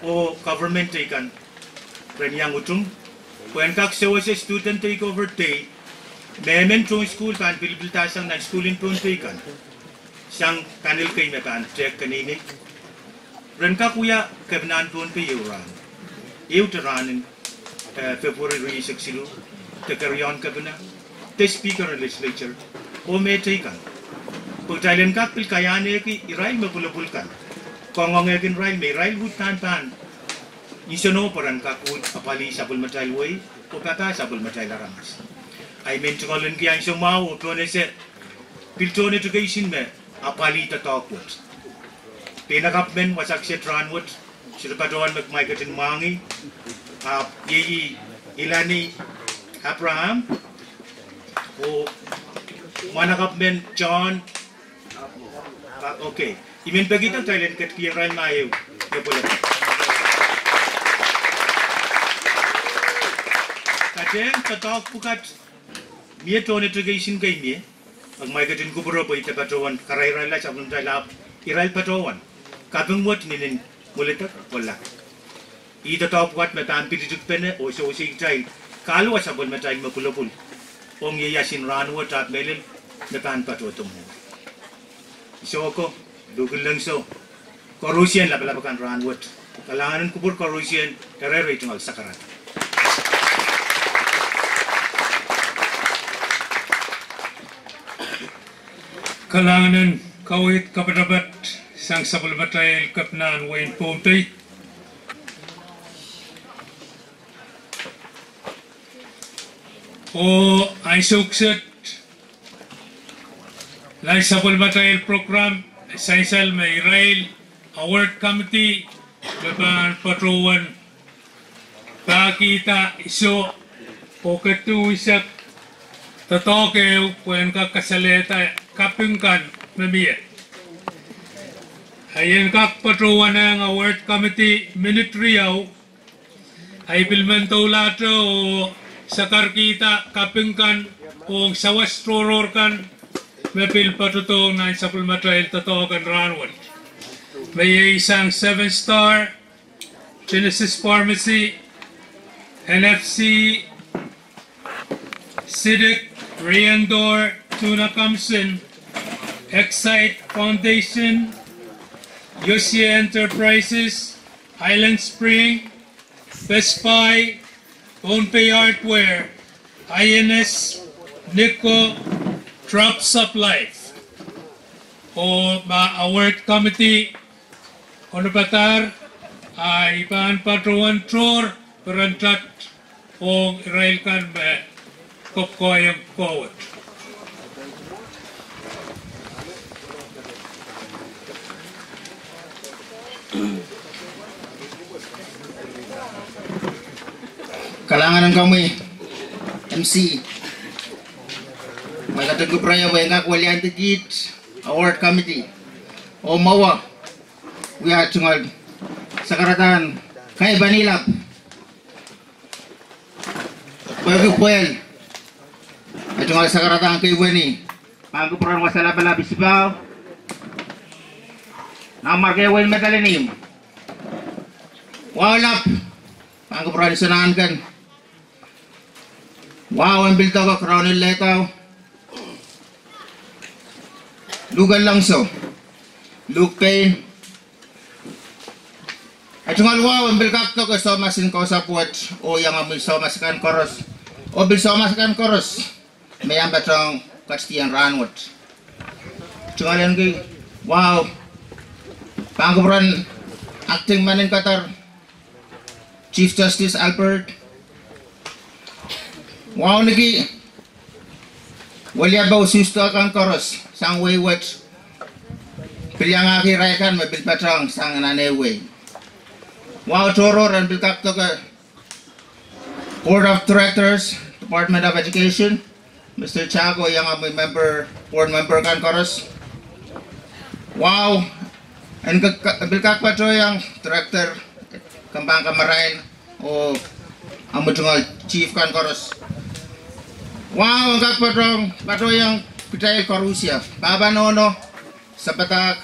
oh government teikan ren iang utung Pwehn kak sewese Student Takeover Day, mehmen tohn sukuhl pahn pilipilda sang nan sukuhl en Pohnpei kan, sang kanel kei me pahn tehk keneinei. Ren kak wia kepinahn Pohnpei ehu rahn, ehute rahn en, eh, February rieisek siluh, de keriaun kepina, de Speaker en Legislature, oh me teikan. Pwe kitail en kak pil kaiahnehki irail me pwulopwul kan, kangoangehkin irail me irail uhdahn pahn nsenoh pwe ren kak uhd apwalih sapwellimatail wehi, oh papah sapwellimatail aramas. Ahi men tungoal en ki ansou mwahu oh pohnese pil tohn education me apwalih doadoahk wet. Pein akapwmen wasa kiset rahnwet, sohte patohwan me kumwail ketin mwahngih, ahpw iei Ilani Abraham, oh mwahnakapwmen John. Ah, okay. I men pekihda kitail en ketikihong irail ma ehu, ie pwelek. Katehnpadoahk pwukat mie tohn education kei mie, ahpw kumwail ketin kupwure pwe ih patohwan karairahla sapwellimatail ahpw irail patohwan kaping wet ni nin mwuledek oh lap. Ih doadoahk pwukat me pahn pil itikpene oh sewese kitail kaluwa sapwellimatail me pwulopwul ong ieias en rahnwet ahpw mehlel me pahn patohdo mwo. Soh ko, luhk en lengso, koaruhsie lapalap akan rahnwet. Kalahngan en kupwur koaruhsie, ire ire, tungoal sakarada. Kalahngan en kaweid kapatapat sang sapwellimatail kepinahn wehin Pohnpei. Oh ansou kiset, nan sapwellimatail program, sansal me irail award committee me pahn patohwan pahkihda iso oh ketido unsek doadoahk ehu pwehn kak kasalehda kaping kan me mie. Ahi en kak patohwanehng award committee minit riau, ahi pil men doulahte oh sakarkihda kaping kan ong sawas tohrohr kan me pil patohdohng nan sapwellimatail doadoahk en rahnwet, me iei sang Seven Star, Genesis Pharmacy, N F C, Sidik, Riandor, Tuna Kamsin, Excite Foundation, Yosie Enterprises, Island Spring, Best Buy, Pohnpei Hardware, I N S, Nikko, Drops of Life. Oh ma award committee onopadahr, ahi pahn patohwan tohr perendert ong irail kan me koapworopwor. Kalahngan en komwi, M C. Mwein kaidehn kupwuramwail pwe en kak weliandi kiht award committee. Oh mwowe, wia tungoal sakaradahn kaipen ilap pwehki pwehl. E tungoal sakaradahn keiweni. Pahn kupwuren wasa lapalap isipahu. Nanmwarkien wehin Madolenihmw. Wahu lap. Pahn kupwuren Sonahnken. Wahu en pil doke Karaun en Lehdau, Luke Langso, Luke Payne. E tungoal wahu en pil kak doke Soumas en Kousapw wet oh iangahki soumas akan koaros, oh pil soumas akan koaros me iang patohwan ketidiong rahnwet. Tungoal ahneki wahu pahn kupwuren Acting Manin Kadar, Chief Justice Albert. Wahu ahneki weliape oh usuhs akan koaros sang wehi wet, pil iangahki irail kan me pil patohwan sang nan ehu wehi. Wahu tohrohr en pil kak doke Board of Directors, Department of Education, Mister Chako, iangahki member, board member kan koaros. Wahu en pil kak patohwan director, kempoakepahi marain, oh amwi tungoal chief kan koaros. Wahu en kak patohwan patohwan kitail koarusie, pahpa nohno, sapadahk,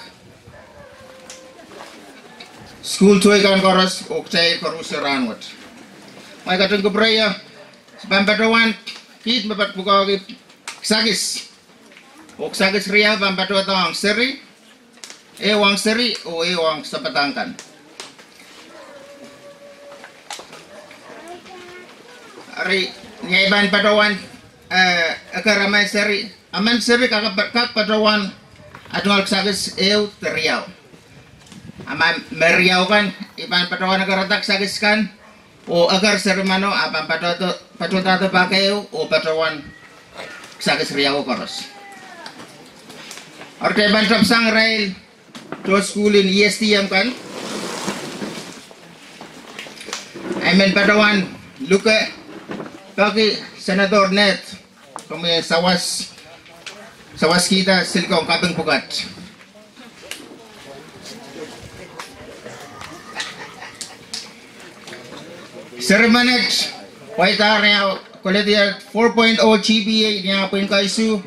sukuhl towe kan koaros oh kitail koarusie rahnwet. Mwein kaidehn kupwuramwail pahn patohwan kiht me pahn pwukoahki kisakis. Oh kisakis riau pahn patohdohng seri, ehu ong seri oh ehu ong sapwung kan. Eri, ni ei pahn patohwan, eh, eker emen seri, emen seri kak, kak patohwan a tungoal kisakis ehu de riau. A ma me riau kan, I pahn patohwan ekerda kisakis kan, oh eker seri meno, a pahn patohdo, patohdo pak ehu, oh patohwan kisakis riau koaros. Eri I pahn tepsang irail tohn sukuhl en E S T M kan. I men patohwan luke peki Senator Ned, komwi en sawas, sawaskihda Silicon kaping pwukat. Seri menet pwaida ni ah koledi four point oh G P A ni ah pwihn kaisuh.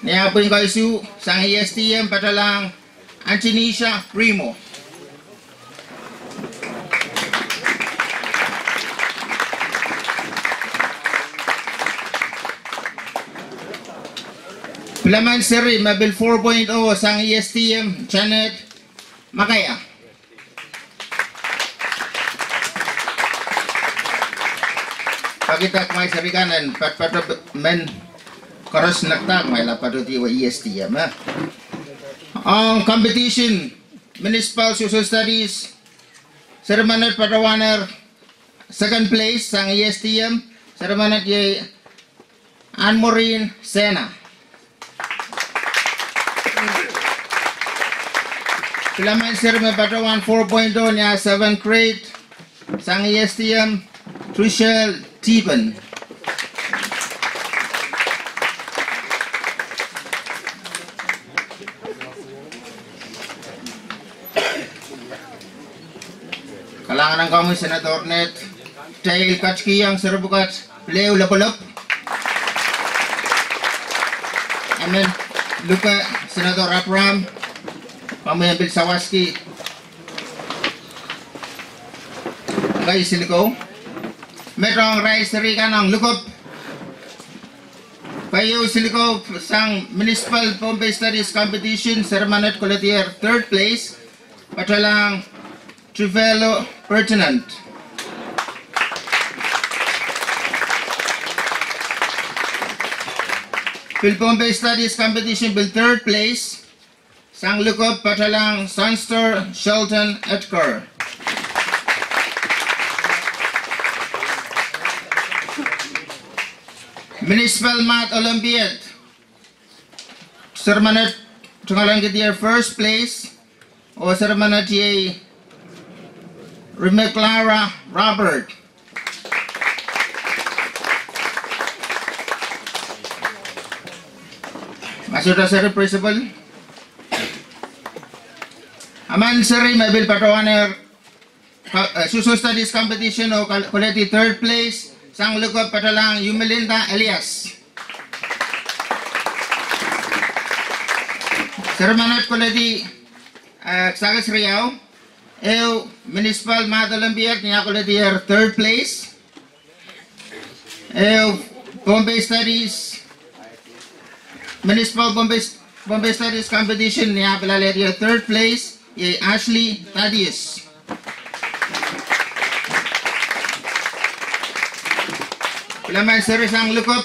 Ni ah pwihn kaisuh sang E S T M patohlahng Antonisha Primo. Pil emen seri me pil four point oh sang E S T M Janet Makaya. Peki dah kumwail seri kan en patopato men koaros nek dah kumwail ah patohdi E S T M, eh. Ong competition, Municipal Social Studies, seri menet patohwaner second place sang E S T M, seri menet iei Anne Maureen Sena. Pil emen seri me patohwan four point oh ni ah seventh grade sang E S T M, Trishelle Tiben. Kalahngan en komwi Senator Ned, detail ketikihong seri pwukat pil ehu lopwolopw. I men luke Senator Abraham, komwi en pil sawaski Ngehi Silikou. Met ong irail seri kan ong lukop. Keieu Silikou sang Municipal Pohnpei Studies Competition, seri menet koledier third place, patohlahng Trivelo Ferdinand. Pil Pohnpei Studies Competition pil third place sang lukop, patohlahng Sunster Shelton Edgar. Municipal Math Olympiad, seri menet tungoalenkihdier first place, oh seri menet iei Rimeklara Robert. Ma sohte seri, principal. Emen seri me pil patohwaner, eh, Social Studies Competition oh kal-, koledi third place sang lukop, patohlahng Umelinda Elias. Seri menet koledi, eh, kisakis riau. Ehu Municipal Math Olympiad ni ah koledier third place. Ehu Pohnpei Studies, Municipal Pohnpei, Pohnpei Studies Competition ni ah pil alehdier third place, iei Ashley Thaddeus. Pil emen seri sang lukop,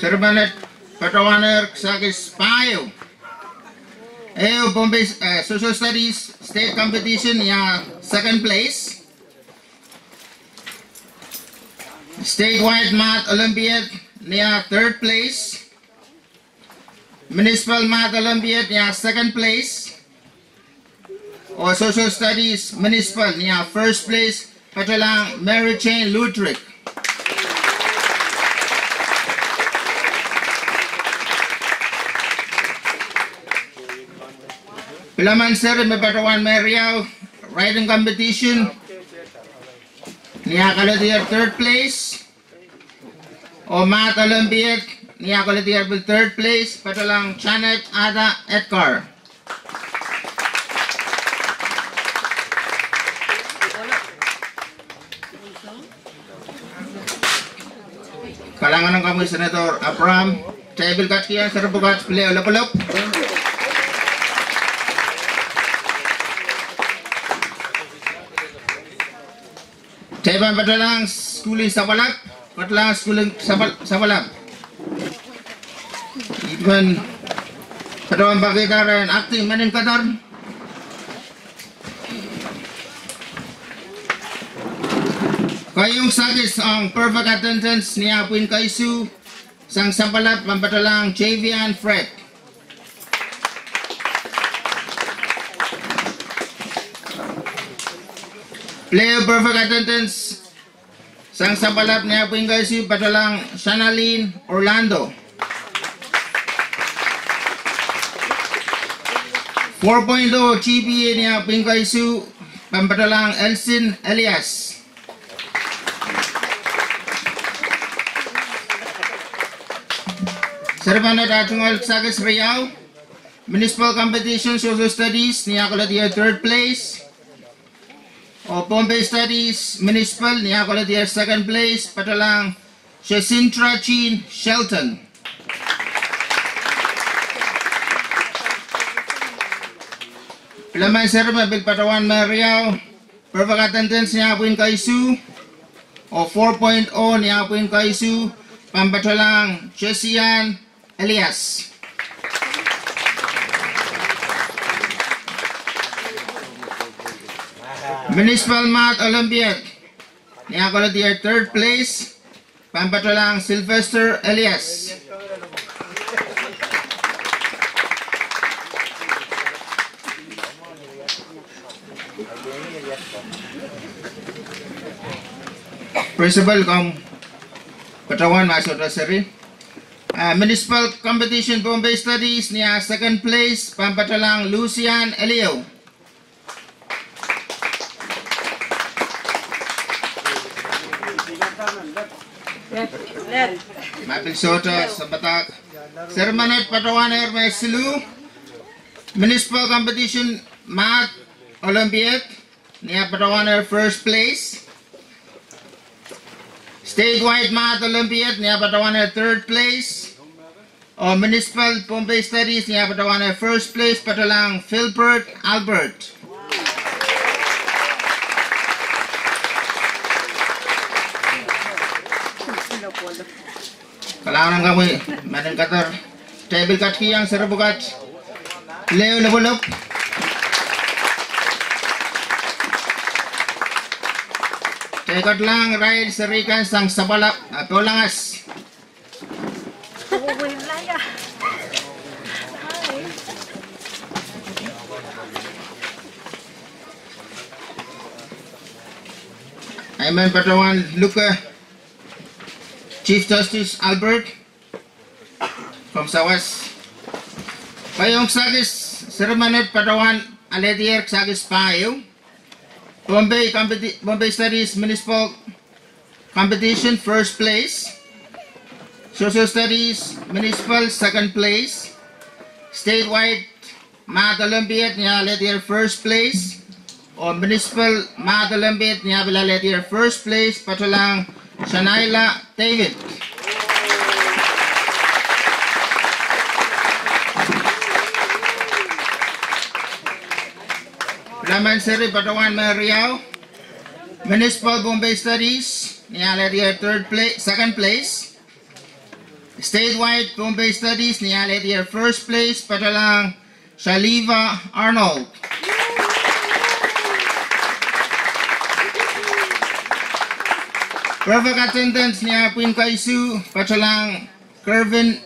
seri menet patohwaner kisakis pahieu. Ehu Pohnpei, eh, Social Studies State Competition ni ah second place. Statewide Math Olympiad ni ah third place. Municipal Math Olympiad ni ah second place. Oh Social Studies Municipal ni ah first place, patohlahng Mary Jane Ludwig. Pil emen seri me patohwan me riau, writing competition ni ah koledier third place. Oh Math Olympiad ni ah koledier pil third place, patohlahng Janet Ada Edgar. Kalahngan ong komwi Senator Abraham. Tepil kat kiang seri pwukat pil lopwolop. Tepil pahn patohlahng sukuhl en Sapwalap, patohlahng sukuhl en Sapwal-, Sapwalap. Ipwen patohwan pahn kihda rehn acting menin kadar. Keieu kisakis ong perfect attendance ni ah pwihn keisuh sang Sapwalap pahn patohlahng Javian Fred. Pil ehu perfect attendance sang Sapwalap ni ah pwihn keisuh patohlahng Shanalin Orlando. Four point oh G P A ni ah pwihn keisuh pahn patohlahng Elsin Elias. Seri menet ah tungoal kisakis riau, municipal competition social studies ni ah koledier third place, oh Pohnpei Studies Municipal ni ah koledier second place patohlahng Jacintra Jean Shelton. Pil emen seri me pil patohwan me riau, perfect attendance ni ah pwihn keisuh, oh four point oh ni ah pwihn keisuh pahn patohlahng Josian Elias. Municipal Math Olympiad ni ah koledier third place pahn patohlahng Sylvester Elias. Principal, komw patohwan ma sohte seri. Ah, municipal competition Pohnpei Studies ni ah second place pahn patohlahng Lucian Eliou. Ma pil sohte, sounpadahk. Seri menet patohwanehr me siluh, municipal competition Math Olympiad ni ah patohwanehr first place. Statewide Math Olympiad ni ah patohwanehr third place. Oh Municipal Pohnpei Studies ni ah patohwanehr first place patohlahng Filbert Albert. Kalahngan ong komwi menin kadar. Tepil kat kiang seri pwukat pil lopwolop. Teikat lahng irail seri kan sang Sapwalap, ah, Polangas. I men patohwan luke Chief Justice Albert, komw sawas. Keieu kisakis seri menet patohwan alehdier kisakis pahieu. Pohnpei competi-, Pohnpei Studies Municipal Competition, first place. Social Studies Municipal, second place. Statewide Math Olympiad ni alehdier first place. Oh Municipal Math Olympiad ni ah pil alehdier first place patohlahng Shanaila David. Pil emen seri patohwan me riau, Municipal Pohnpei Studies ni alehdier third pla-, second place. Statewide Pohnpei Studies ni alehdier first place patohlahng Shaliva Arnold. Perfect attendance ni ah pwihn keisuh patohlahng Kervin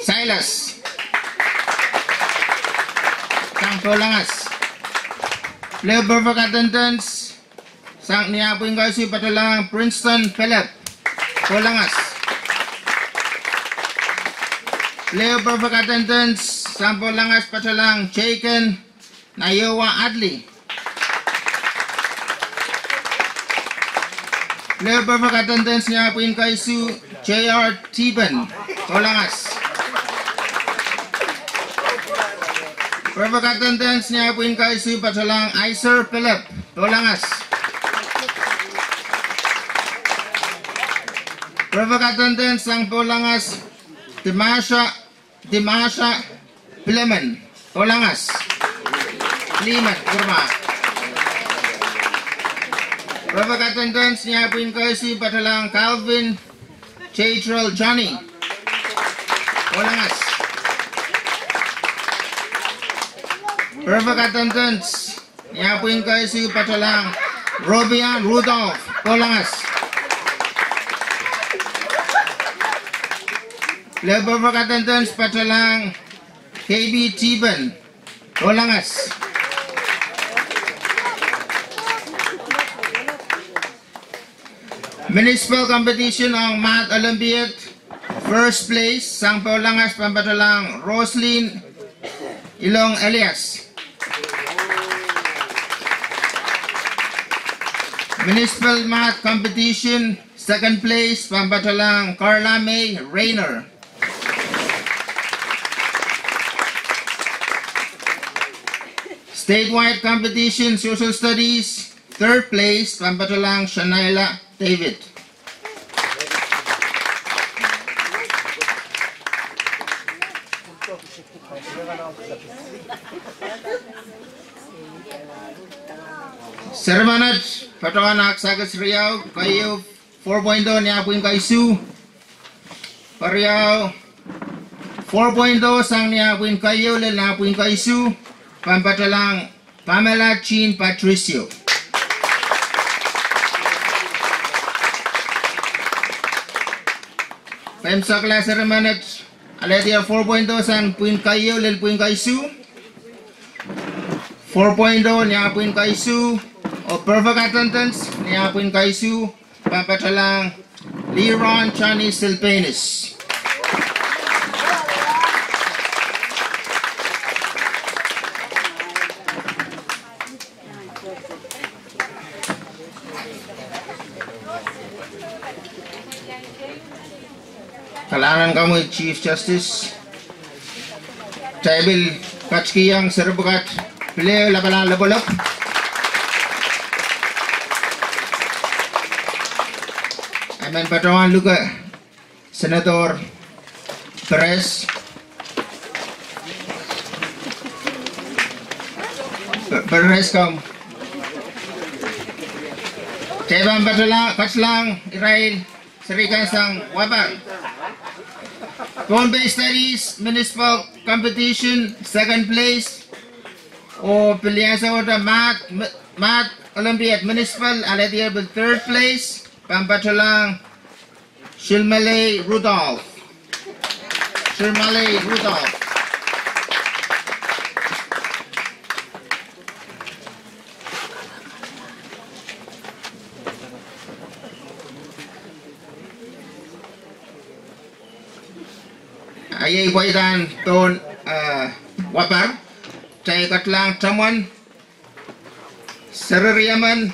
Silas. Sang Polangas. Pil ehu perfect attendance sang ni ah pwihn keisuh patohlahng Princeton Philip, Polangas. Pil ehu perfect attendance sang Polangas patohlahng Jacob Naiowa Adli. Pil ehu perfect attendance ni ah pwihn keisuh J R Tiben, Polangas. Perfect attendance ni ah pwihn keisuh patohlahng Iser Philip, Polangas. Pwurehng kadehdehiong sang Poulangas, Dimasha, Dimasha Pilemen, Poulangas. Pilemen, Burma. Pwurehng kadehdehiong ni ah pwihn koaros patohlahng Calvin Jadrol Johnny, Poulangas. Pwurehng kadehdehiong ni ah pwihn koaros patohlahng Robian Rudolph, Poulangas. Pwurehng kadehdehiong patohlahng K B Tiben, Poulangas. Municipal competition ong Math Olympiad, first place sang Poulangas pahn patohlahng Roslyn Ilong Elias. Municipal Math competition, second place pahn patohlahng Carla May Rayner. Statewide competition, social studies, third place pahn patohlahng Shanaila David. Seri menet, patohwan ahksakis riau, keieu, four point oh ni ah pwihn koaros. Pariau, four point oh sang ni ah pwihn keieu lel ni ah pwihn koaros, pahn patohlahng Pamela Jean Patricio. Pein sakala seri menet, alehdi four point oh sang pwihn keieu lel pwihn koaros. Four point oh ni ah pwihn koaros, oh pwurehng kadehdehiong ni ah pwihn koaros, pahn patohlahng Leron Johnny Silvanus. Kalahngan komwi Chief Justice. Kitail pil ketikihong seri pwukat pil lapalahn lopwolopw. I men patohwan luke Senator Perez. Pe-, Perez, komw. Kitail pahn patohla-, patohlahng irail seri kan sang Wapar. Pohnpei Studies Municipal Competition, second place. Oh pil ansou wet Math, Math Olympiad Municipal, alehdi pil third place. Pahn patohlahng Shirmalei Rudolph. Shirmalei Rudolph. Iei pweidahn pohn, eh, Wapar. Kitail ketlahng tamwen seri riemen,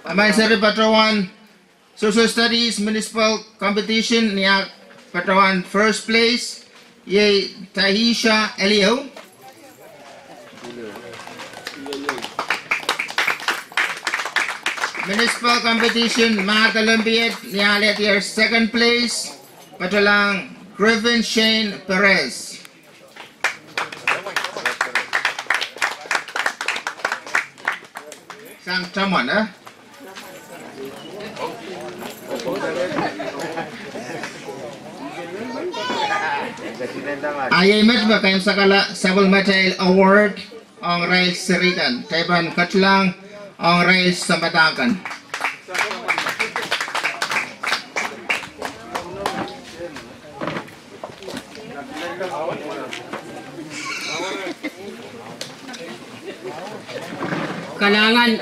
emen seri patohwan Social Studies Municipal Competition, ni ah patohwan first place, iei Tahisha Elihu. Municipal Competition, Math Olympiad, ni ah alehdi second place, patohlahng Griffin Shane Perez. Sang tamwen, eh? Ah iei met me kaimwisekala sapwellimatail award ong irail seri kan. Kitail pahn ketlahng ong irail sounpadahk kan. Kalahngan.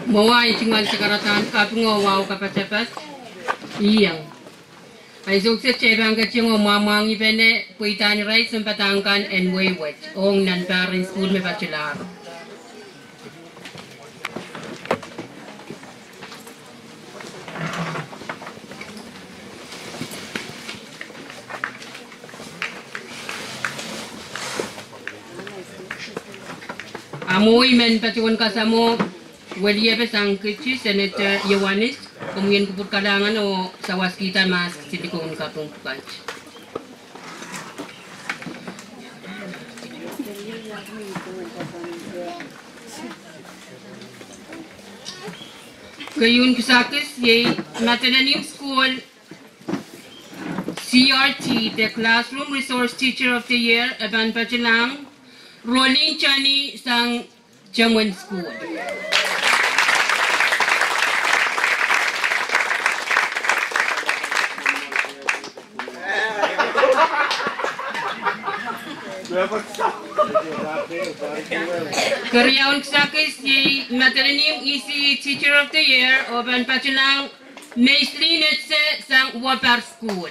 Mwowe ahi tungoal sakaradahn kaping oh wahu kapatapat. Iang. Ansou kiset kitail pahn ketin mwamwahngih pene pweidahn irail sounpadahk kan en wehi wet ong nan pahr en sukuhl me patohlahro. Mwo I men patohwan kasamwo weliepe sang Kiti, Senator Ioanis, komwi en kupwur kalahngan oh sawaskihda mahs kisin likoun kaping pwukat. Keieun kisakis iei Madolenihmw School C R T, the Classroom Resource Teacher of the Year, e pahn patohlahng Rolin Tani sang Temwen School. Keriaun kisakis iei Madolenihmw E C E Teacher of the Year, e pahn patohlahng Maislin Etse sang Wapar School.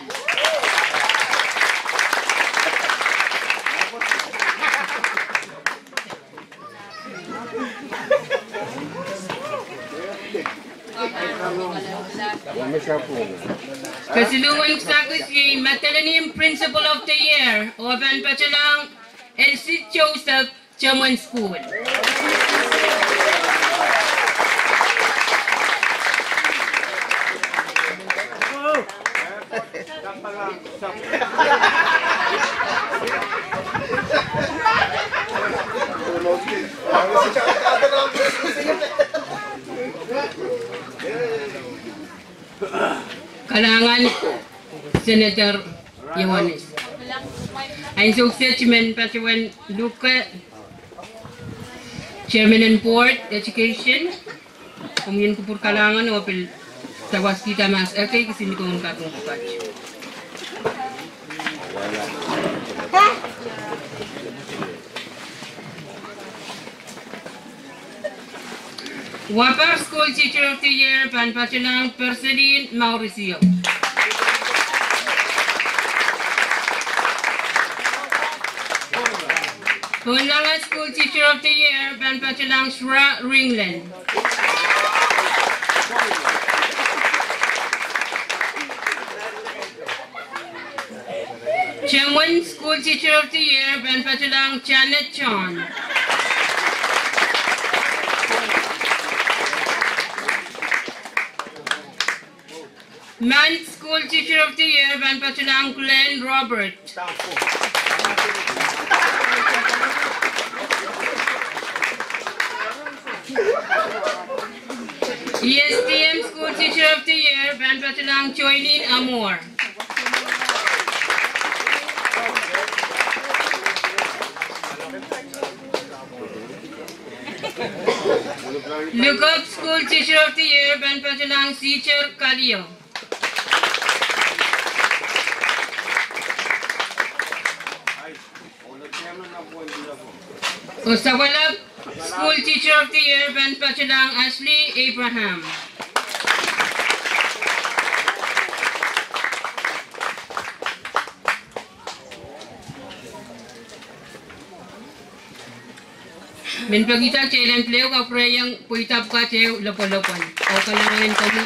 Kesiluhwen kisakis iei Madolenihmw Principal of the Year, e pahn patohlahng Elsie Joseph, Temwen School. Kalahngan Senator Ioanis. Ansou kiset I men patohwan luke Chairman en Board Education, komwi en kupwur kalahngan oh pil sawaskihda mahs ekei kisin likoun kaping pwukat. Wapar School Teacher of the Year pahn patohlahng Perselin Maurisio. Pohnlangen School Teacher of the Year pahn patohlahng Shra Ringlen. Temwen School Teacher of the Year pahn patohlahng Janet John. Manh School Teacher of the Year pahn patohlahng Glenn Robert. E S D M School Teacher of the Year pahn patohlahng Joylene Amor. Lukok School Teacher of the Year pahn patohlahng Sister Kalio. Oh Sapwalap School Teacher of the Year pahn patohlahng Ashley Abraham. Men pekihda kitail en pil ehu kapwurehiong pweida pwukat ehu lopwolopwon. Oh kalahngan en komwi.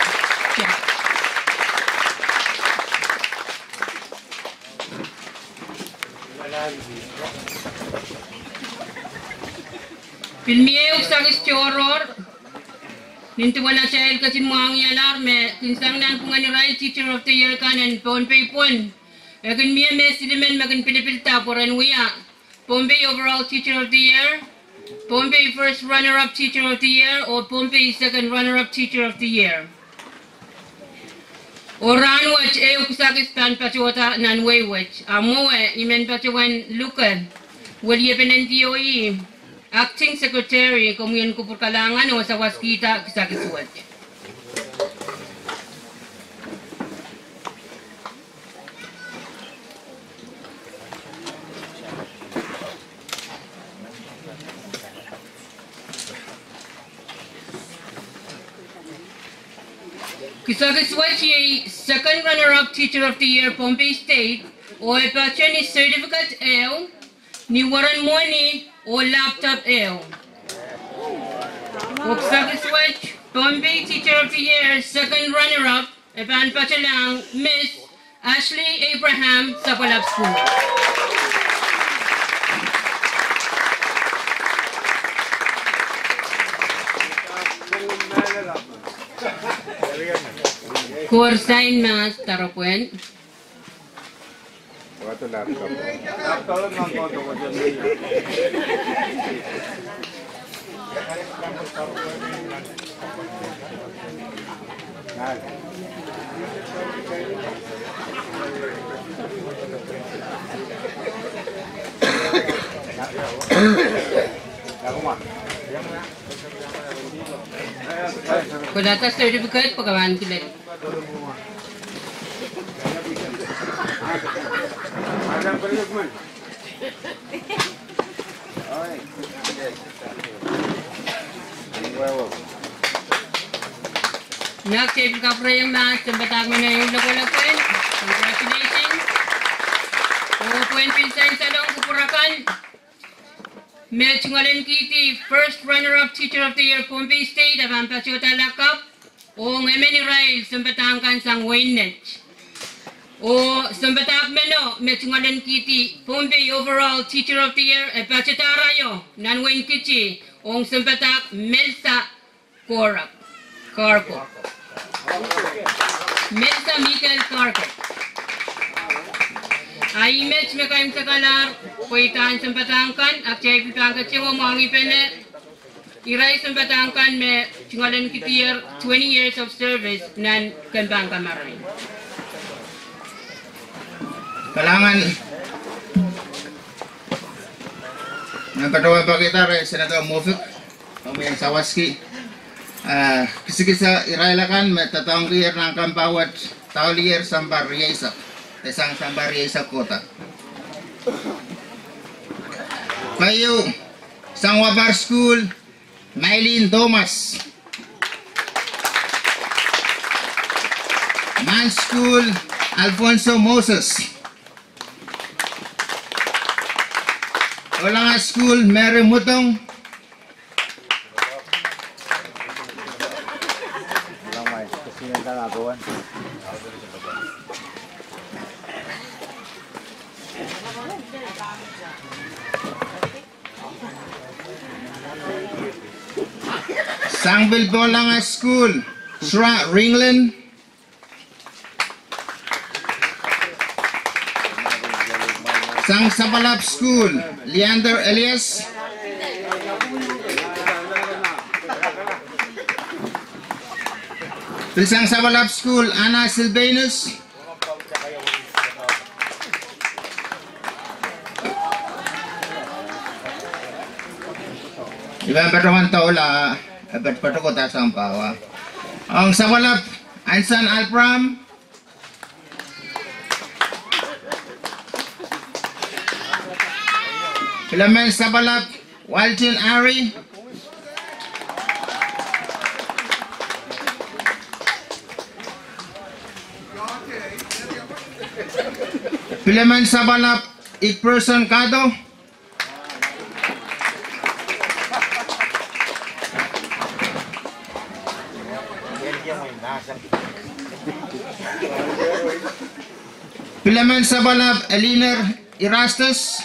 Pil mie ehu kisakis tohrohr, nin duwen atail ketin mwahngialahr me kin sang nanpwungen irail Teacher of the Year kan en Pohnpei pwon. E kin mie me silimen me kin pilipilda pwe ren wia Pohnpei Overall Teacher of the Year, Pohnpei First Runner-Up Teacher of the Year, oh Pohnpei Second Runner-Up Teacher of the Year. Oh rahnwet ehu kisakis pahn patohda nan wehi wet, a mwowe I men patohwan luke weliepen D O E Acting Secretary, komwi en kupwur kalahngan oh sawaskihda kisakis wet. Kisakis wet iei Second Runner-Up Teacher of the Year, Pohnpei State, oh e patohwan ni certificate ehu, ni weren mwohni oh laptop ehu. Oh kisakis wet, Pohnpei Teacher of the Year, Second Runner-Up, e pahn patohlahng Miss Ashley Abraham, Sapwalap School. Koar sain mahs doaropwehn. Kodahte certificate pwe ke pahn kilel. Nek tepil kapwurehiong mahs sounpadahk men ehu lokolok en. Congratulations. Oh pwehn pil sansal ong kupwur akan me tungoalenkihdi first runner-up Teacher of the Year Pohnpei State, e pahn patohda lakapw, ong emen irail sounpadahk kan sang wehin Nett. Oh sounpadahk meno me tungoalenkihdi Pohnpei overall Teacher of the Year, e patohda arail nan wehin Kiti, ong sounpadahk Melsa Korak, Karko. Melsa Mikael Karko. A ih met me kaimwisekalahr pweidahn sounpadahk kan, ahpw kitail pil pahn ketin mwahngih pene irail sounpadahk kan me tungoalenkihdier twenty years of service nan kempoakepahn kamarain. Kalahngan. Nan patohwan pekihda rehn Senator Moffitt, Congressman Sawaski, ah, kisikisa irail akan me doadoahngkier nan kempoak wet, daulier sampah rieisek, de sang sampah rieisek kohda. Keieu, sang Wabar School, Mailin Thomas. Mans School, Alfonso Moses. Olanga School, Mary Mutong. Sang pil Olanga School, Sra Ringlen. Sang Sapwalap School, Leander Elias. Pil sang Sapwalap School, Anna Silvanus. I pahn patohwan doula, e patohwan kohda sampah wa. Ong Sapwalap Anson Abraham. Pil emen Sapwalap Walton Ari. Pil emen Sapwalap Ikperson Kato. Pil emen Sapwalap Eliner Erastus.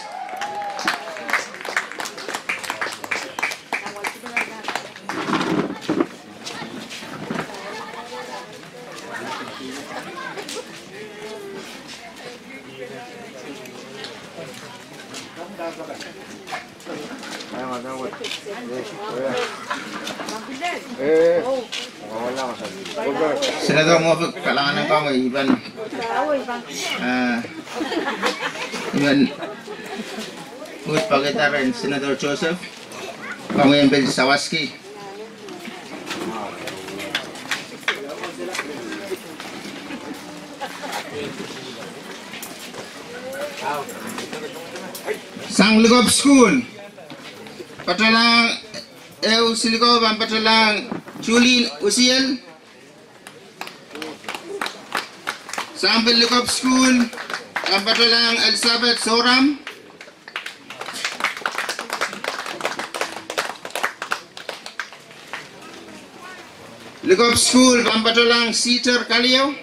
Senator Moffitt, kalahngan en komwi, I pahn, ah, I pahn uhd pekihda rehn Senator Joseph, komwi en pil Sawaski. Sang Likop School, patohlahng ehu Silikop, pahn patohlahng Julie Usiel. Sang pil Likop School, pahn patohlahng Elizabeth Soram. Likop School, pahn patohlahng Sister Kalio.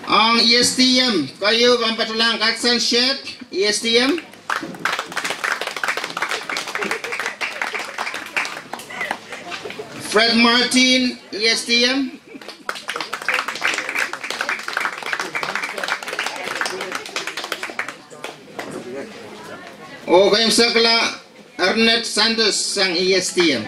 Ong E S T M, keieu pahn patohlahng Katsan Shet. E S T M. Fred Martin, E S T M. Oh keimwsekla Ernest Santos sang E S T M.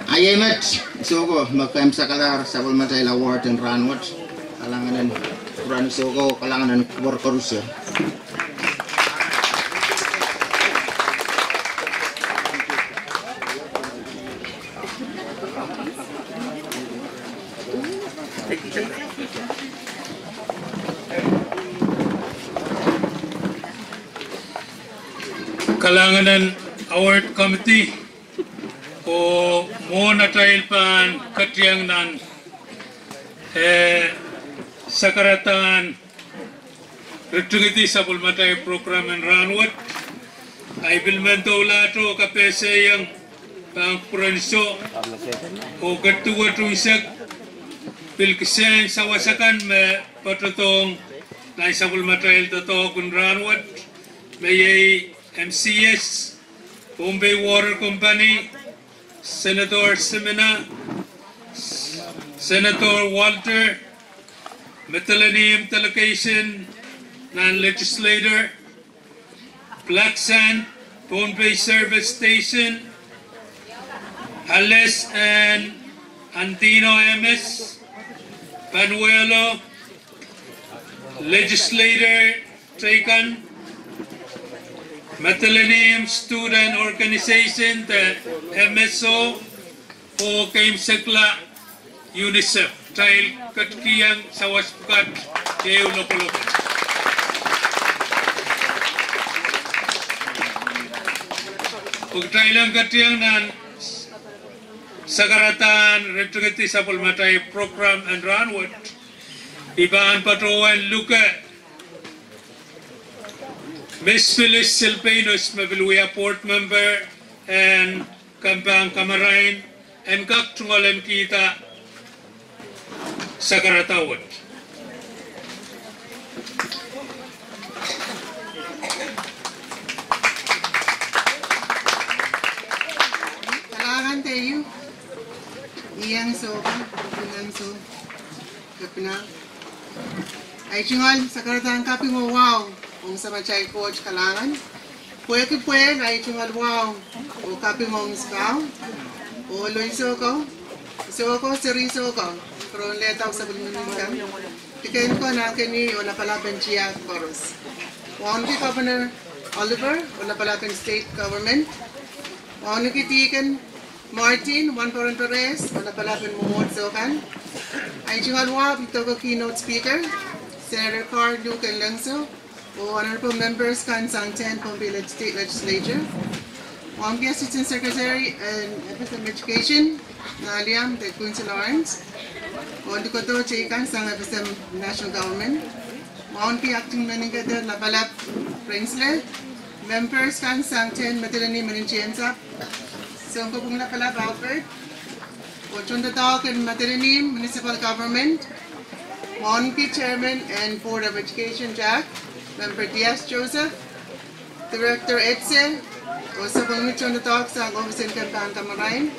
Ahi met, soh ko me keimwseklahr sapwellimatail award en rahnwet. Kalahngan en kupwuren soh ko, kalahngan en kupwur koaros. Kalahngan en award committee, oh mwohn atail pahn ketiong nan, eh, sakaradahn ritingidi sapwellimatail program en rahnwet. Ahi pil men doulahte oh kapehsehiong pahn kupwuren soh oh ketido wet unsek pil kisehn sawas akan me patohdohng nan sapwellimatail doadoahk en rahnwet, me iei M C S, Pohnpei Water Company, Senator Simina, Senator Walter, Madolenihmw delegation nan legislature, Black Sand, Pohnpei Service Station, Ales and Andino M S, Panuelo, Legislator Teikan, Madolenihmw Student Organization de M S O, oh keimwsekla UNICEF. Kitail ketikihong sawas pwukat ehu lopwolopwol. Pwe kitail en ketiong nan sakaradahn ritingidi sapwellimatail program en rahnwet, I pahn patohwan luke Miss Phyllis Silvanus me pil wia board member en Kempahn Kamarain en kak tungoal en kihda sakaradahn wet. Kalahngan de ieu, I iang sohpa, I iang soh, Kepina. Ahi tungoal sakaradahn kaping oh wahu ong Samatail Koht kalahngan. Pwehki pwehl ahi tungoal wahu oh kaping ong Sipau, oh loinsoko, sohko, seri sohko, Korohn Lehdau, sapwellimen Minita, Dikenkon, Ankeny, oh lapalap en tiahk koaros. Wauneki Governor Oliver oh lapalap en state government. Wauneki Deacon Martin, Wahnpoaron Perez, oh lapalap en mwomwohdiso kan. Ahi tungoal wahu pil doke keynote speaker, Senator Carl Luke Lengso, oh honorable members kan sang tehn Pohnpei State Legislature. Wauneki Assistant Secretary en F S M Education, Nahliam de Quincy Lawrence, oh likodo teikan sang F S M National Government. Wauneki Acting Meningeder Lapalap Prinsley, members kan sang tehn Madolenihmw Manager Sapw, Sounkopwung Lapalap Albert, oh tohndoadoahk en Madolenihmw Municipal Government. Wauneki Chairman en Board of Education, Jack, Member Diaz Joseph, Director Etse, oh sapwellime tohndoadoahk sang ohpis en Kempahn Kamarain.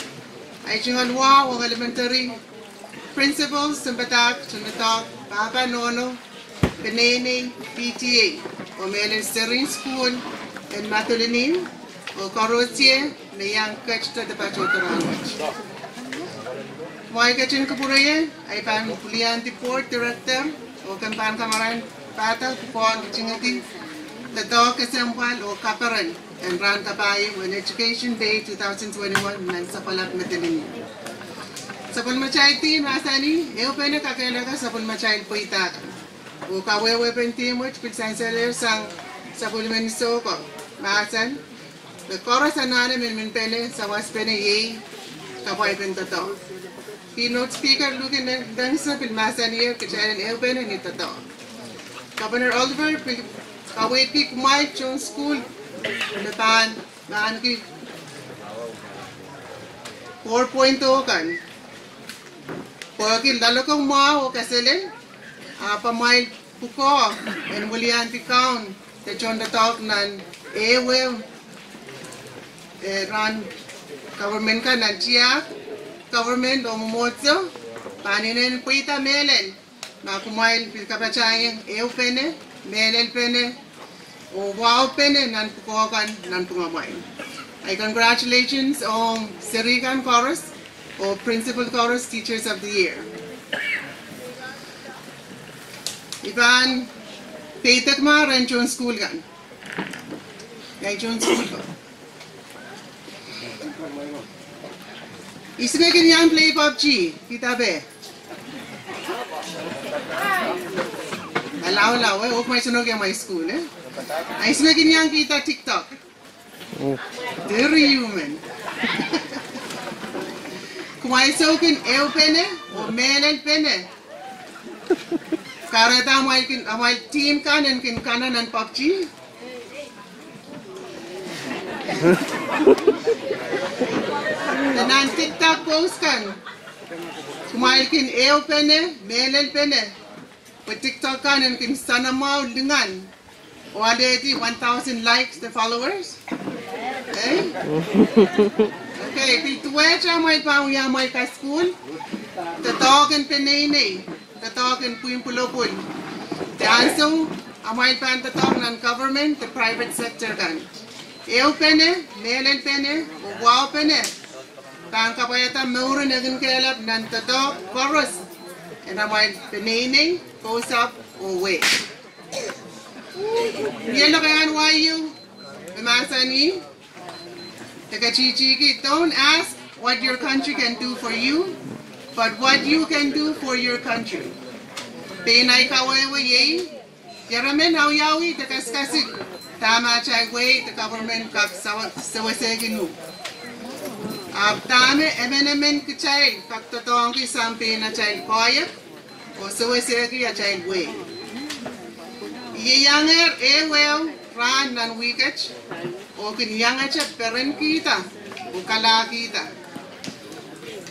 Ahi tungoal wahu ong elementary principals, sounpadahk, tohndoadoahk, pahpa, nohno, peneinei, P T A, oh mehlel serihn sukuhl en Madolenihmw, oh koaros me iang ketido de patohdo rahnwet. Kumwail ketin kupwure ie, I pahn pwiliandi Board Director oh Kempahn Kamarain pahda pwukoahn ritingidi doadoahk kesempwal oh kaperen en rahn kapai en Education Day two thousand twenty-one nan sapwalap Madolenihmw. Sapwellimatail theme mahsanih, Ehupene Kakehlaka Sapwellimatail Pweidahk. Oh kawehwepen theme wet pil sansalehr sang sapwellimen Soukohp, mahsen, me koaros anahne minminpene, sawaspene iei kapwaipen doadoahk. Keynote speaker Luke Lengso pil mahsaniher kitail en ehupene ni doadoahk. Governor Oliver pil kaweidki kumwail tohn sukuhl me pahn, pahn ki four point oh kan. Pwehki loalokong mwahu oh kaselel, ahpw amwail pwukoa en weliandi kaun de tohndoadoahk nan ehuehu, eh, rahn government kan nan tiahk, government oh mwomwohdiso, pahn inenen pweida mehlel, ma kumwail pil kapatahieng ehupene, mehlelpene, oh waupene nan pwukoa kan nanpwungamwail. Ahi congratulations ong seri kan koaros, oh principal koaros, teachers of the year. I pahn peidek ma rehn tohn sukuhl kan. Ia tohn sukuhl ko? Ihs me kin iang play PUBG, kihda peh. Alaulau, eh, oh kumwail sohte nohk ia amwail sukuhl, eh. Ihs me kin iang kihda TikTok. Diri human. Kumwail sohte kin ehupene, oh mehlelpene. Kahrehda amwail kin, amwail team kan en kin kana nan PUBG. Nan TikTok post kan, kumwail kin ehupene, mehlelpene. Pwe TikTok kan en kin soanamwahu lingan. Oh alehdi one thousand likes de followers. Eh? Okay, pil duwehte amwail pahn wia amwail kasukuhl. Doadoahk en peneinei. Doadoahk en pwihn pwulopwul. De ansou amwail pahn doadoahk nan government de private sector kan. Ehupene, mehlelpene, oh waupene. Pahn kapwaiada mouren ekin kehlap nan doadoahk koaros en amwail peneinei, kousapw, oh wehi. Mie lokaiahn wai ieu me mahsanih, de katitiki, don't ask what your country can do for you, but what you can do for your country. Pein ahi kawehwe iei, ieremen awiawi de kasikasik dahme atail wehi de government kak sewe-, sewesehkin uhk. Ahpw dahme emenemen kitail kak doadoahngki sang pein atail koahiek oh sewesehki atail wehi. I iangehr ehuehu rahn nan wihket, oh kin iangete perenkihda oh kalahkihda.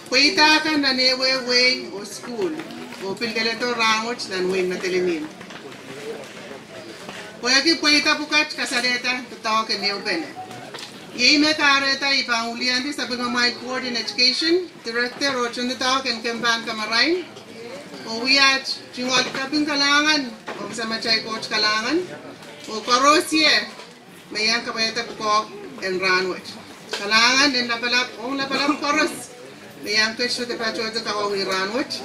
Pweida kan nan ehuehu wehi oh sukuhl, oh pil leledo rahnwet nan wehin Madolenihmw. Pwehki pweida pwukat kasalehda doadoahk en ehupene. Iei me kahrehda I pahn wiliandi sapwellimamwail Board en Education, Director oh tohndoadoahk en kemp en kamarain, oh wia tungoal kaping kalahngan ong Samatail Koht kalahngan, oh koaros ie me iang kapwaiada pwukoa en rahnwet. Kalahngan en lapalap ong lapalap koaros me iang ketido de patohdo kawauwih rahnwet.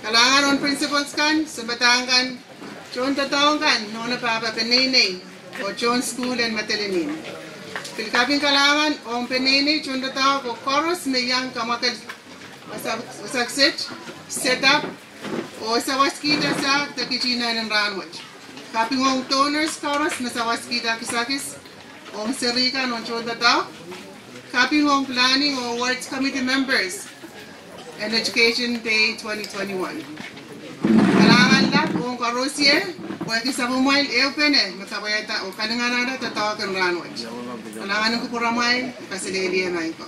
Kalahngan ong principals kan, sounpadahk kan, tohndoadoahk kan, nohno pahpa peneinei, oh tohn sukuhl en Madolenihmw. Pil kaping kalahngan ong peneinei, tohndoadoahk oh koaros me iang kamwakel wasa-, wasakiset, set up, oh sawaskihda sahk de kihtin en rahnwet. Kaping ong donors koaros me sawaskihda kisakis ong seri kan ong tohndoadoahk. Kaping ong planning oh awards committee members en Education Day twenty twenty-one. Kalahngan lap ong koaros ie, pwehki sapwellimamwail ehupene me kapwaiada oh kalinganahda doadoahk en rahnwet. Kalahngan en kupwuramwail, kaselehlie maing ko.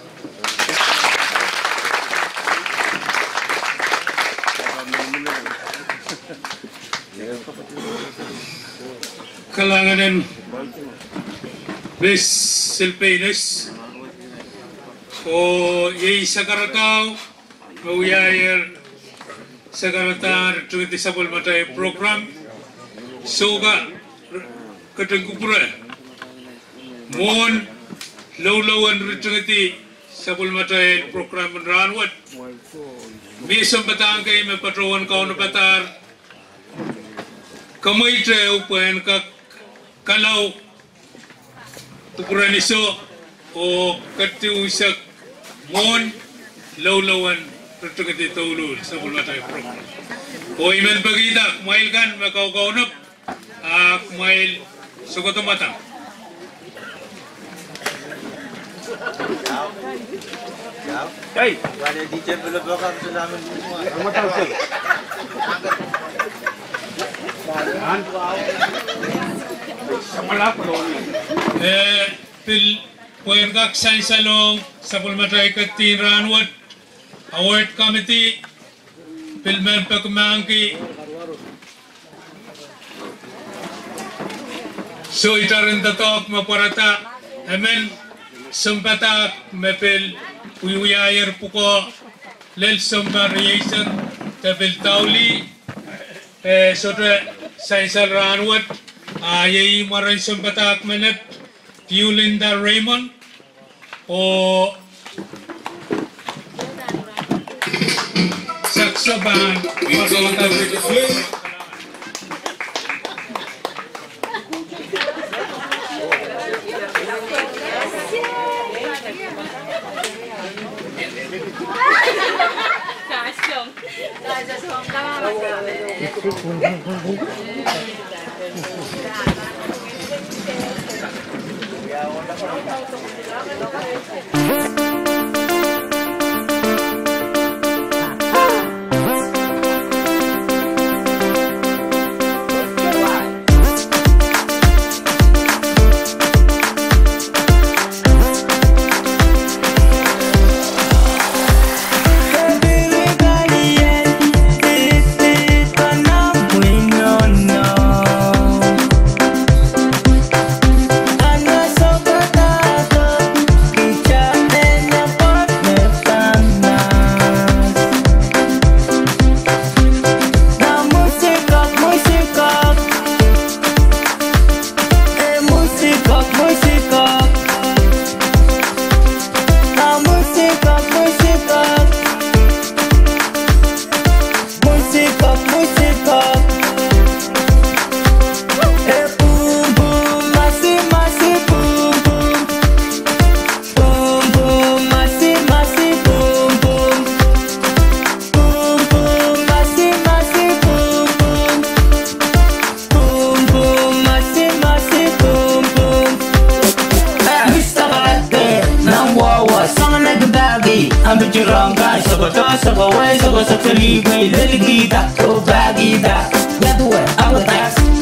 Kalahngan en Miss Silpeines, oh iei sakaradahn me wiahier sakaradahn ritingedi sapwellimatail program, souka ketin kupwure mwohn loulouen ritingedi sapwellimatail program en rahnwet. Mie sounpadahk kei me patohwan kaunopada kamweitehu pwehn kak kalau kupwuren iso oh ketido unsek mwohn loulouen ritingedi douluhl sapwellimatail program. Oh I men pekihda kumwail kan me kaukaunopada, a kumwail sokohda mwadang. Eh, pil pwehn kak sansalohng sapwellimatail ketidihn rahnwet, award committee, pil men peki mahkki. Soh, itar en doadoahk me pwarada, emen sounpadahk me pil wiewiahier pwukoa lel sounpar rieisek, de pil daulih, eh, sohte sansal rahnwet, a iei mwaren sounpadahk menet, Piulinda Raymond, oh, saxo pahn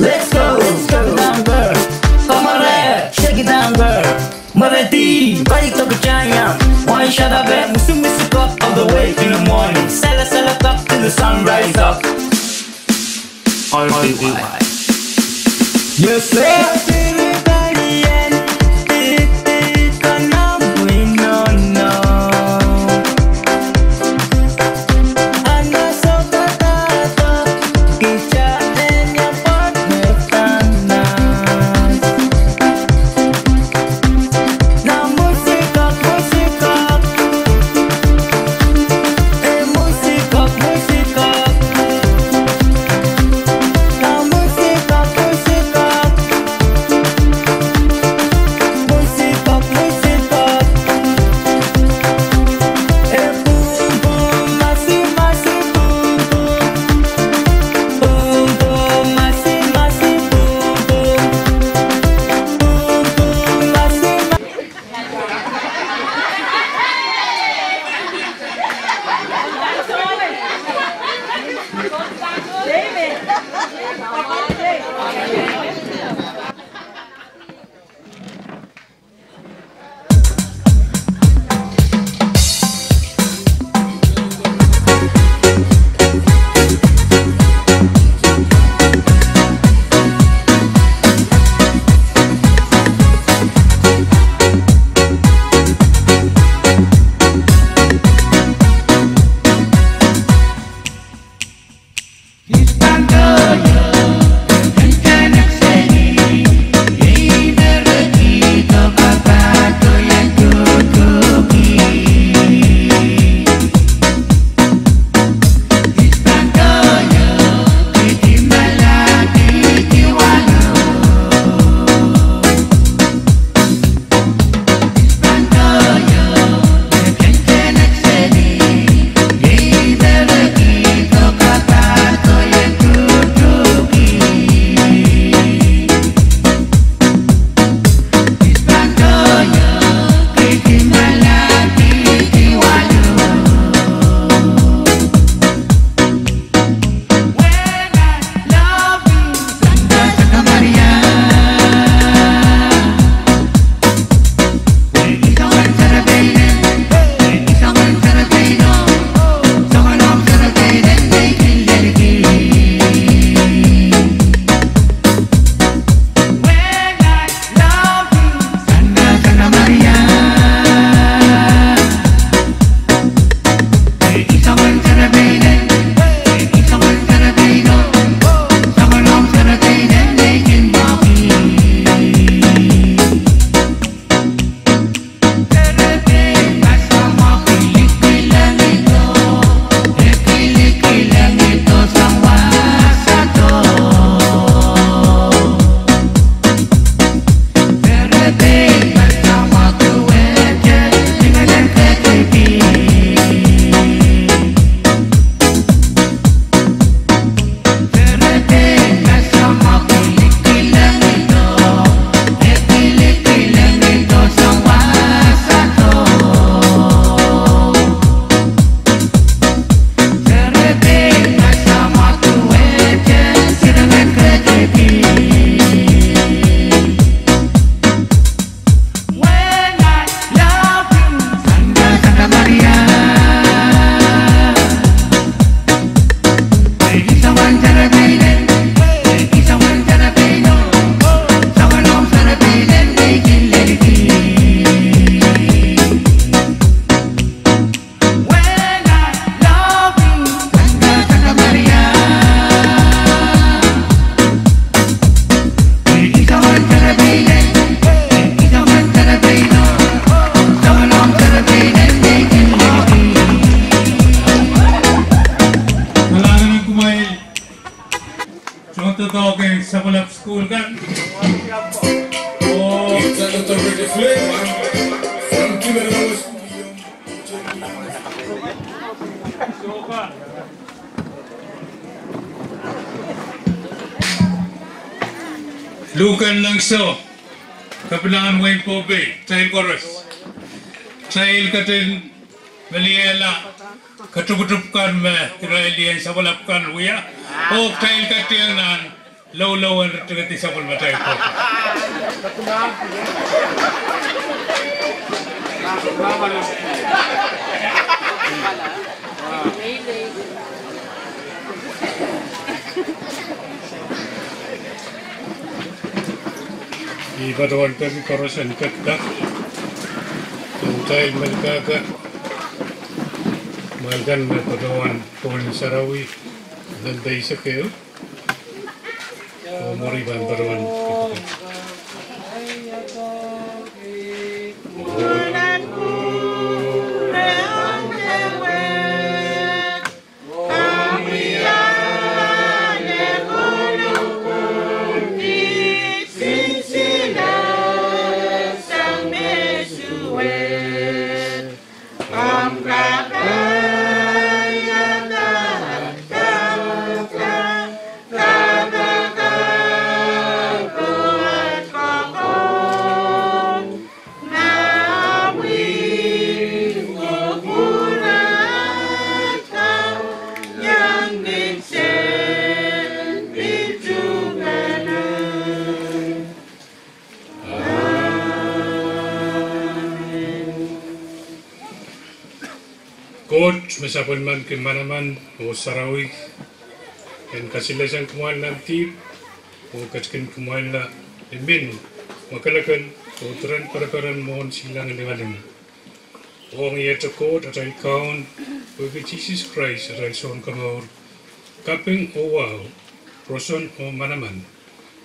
Let's go. Shake it down, girl. Come on, girl. Shake it down, girl. Mweredi, kadi toki janyang. One shot of it, musu musu kok all the way to the morning. Sala sala kok till the sun rise up. All the way. Yes, sir. Koaros sapwellimatail sukuhl kan. Oh. It's a lot of reggae flavor from Kimberly West. Luhken Lengso, Kepinahn wehin Pohnpei, kitail koaros. Kitail ketin meliehla ketukutup kan me irail en sapwellimatak kan wia, oh kitail ketieng nan loulou en ritingedi sapwellimatail koaros. I patohwan peki koaros en ketidak. Kitail men kak, mwail kan me patohwan pohn sarawi, nan peisek ehu. Oh mwuri pahn patohwan. Koht me sapwellimaniki manaman oh sarawi, en kasalehda kumwail nan dihp, oh ketikihong kumwail imwin mwakelekel oh diren pereperen mwohn silangin lingaling. Ong iet Koht atail Kaun, pwehki Sises Krais atail Sounkomour, kaping oh wahu, roson oh manaman,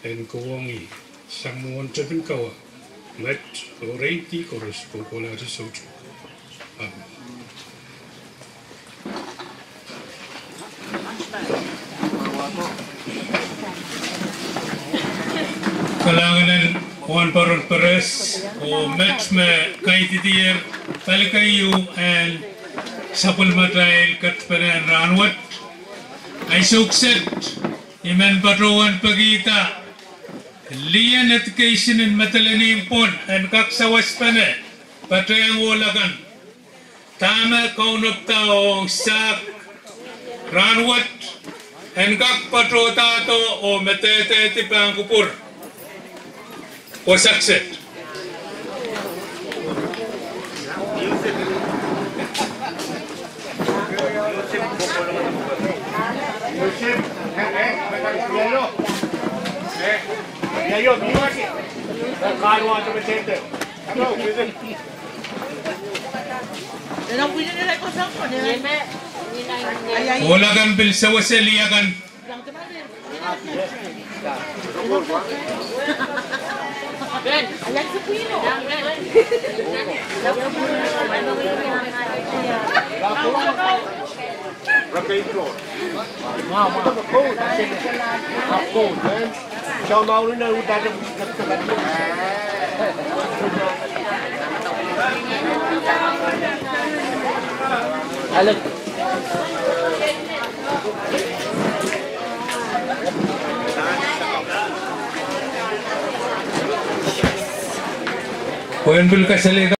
en kohwong ih sang mwohn tepin kawa, met oh rehi dih koaros kohkohlahte soutuk. Amen. Kalahngan en Wahnpoaron Peres, oh met me kaidehdier pali keieu en sapwellimatail ketpene en rahnwet. Ahi soukiset, I men patohwan pekihda lien education en medel en imwin pwon en kak sawaspene, patehng ohl akan. Dahme kaunopda ong sahk rahnwet, en kak patohdahdo oh medehdehdi pahn kupwur. Wasa kiset. Ohl akan pil sewese lih akan. Pwehn pil kasalehda.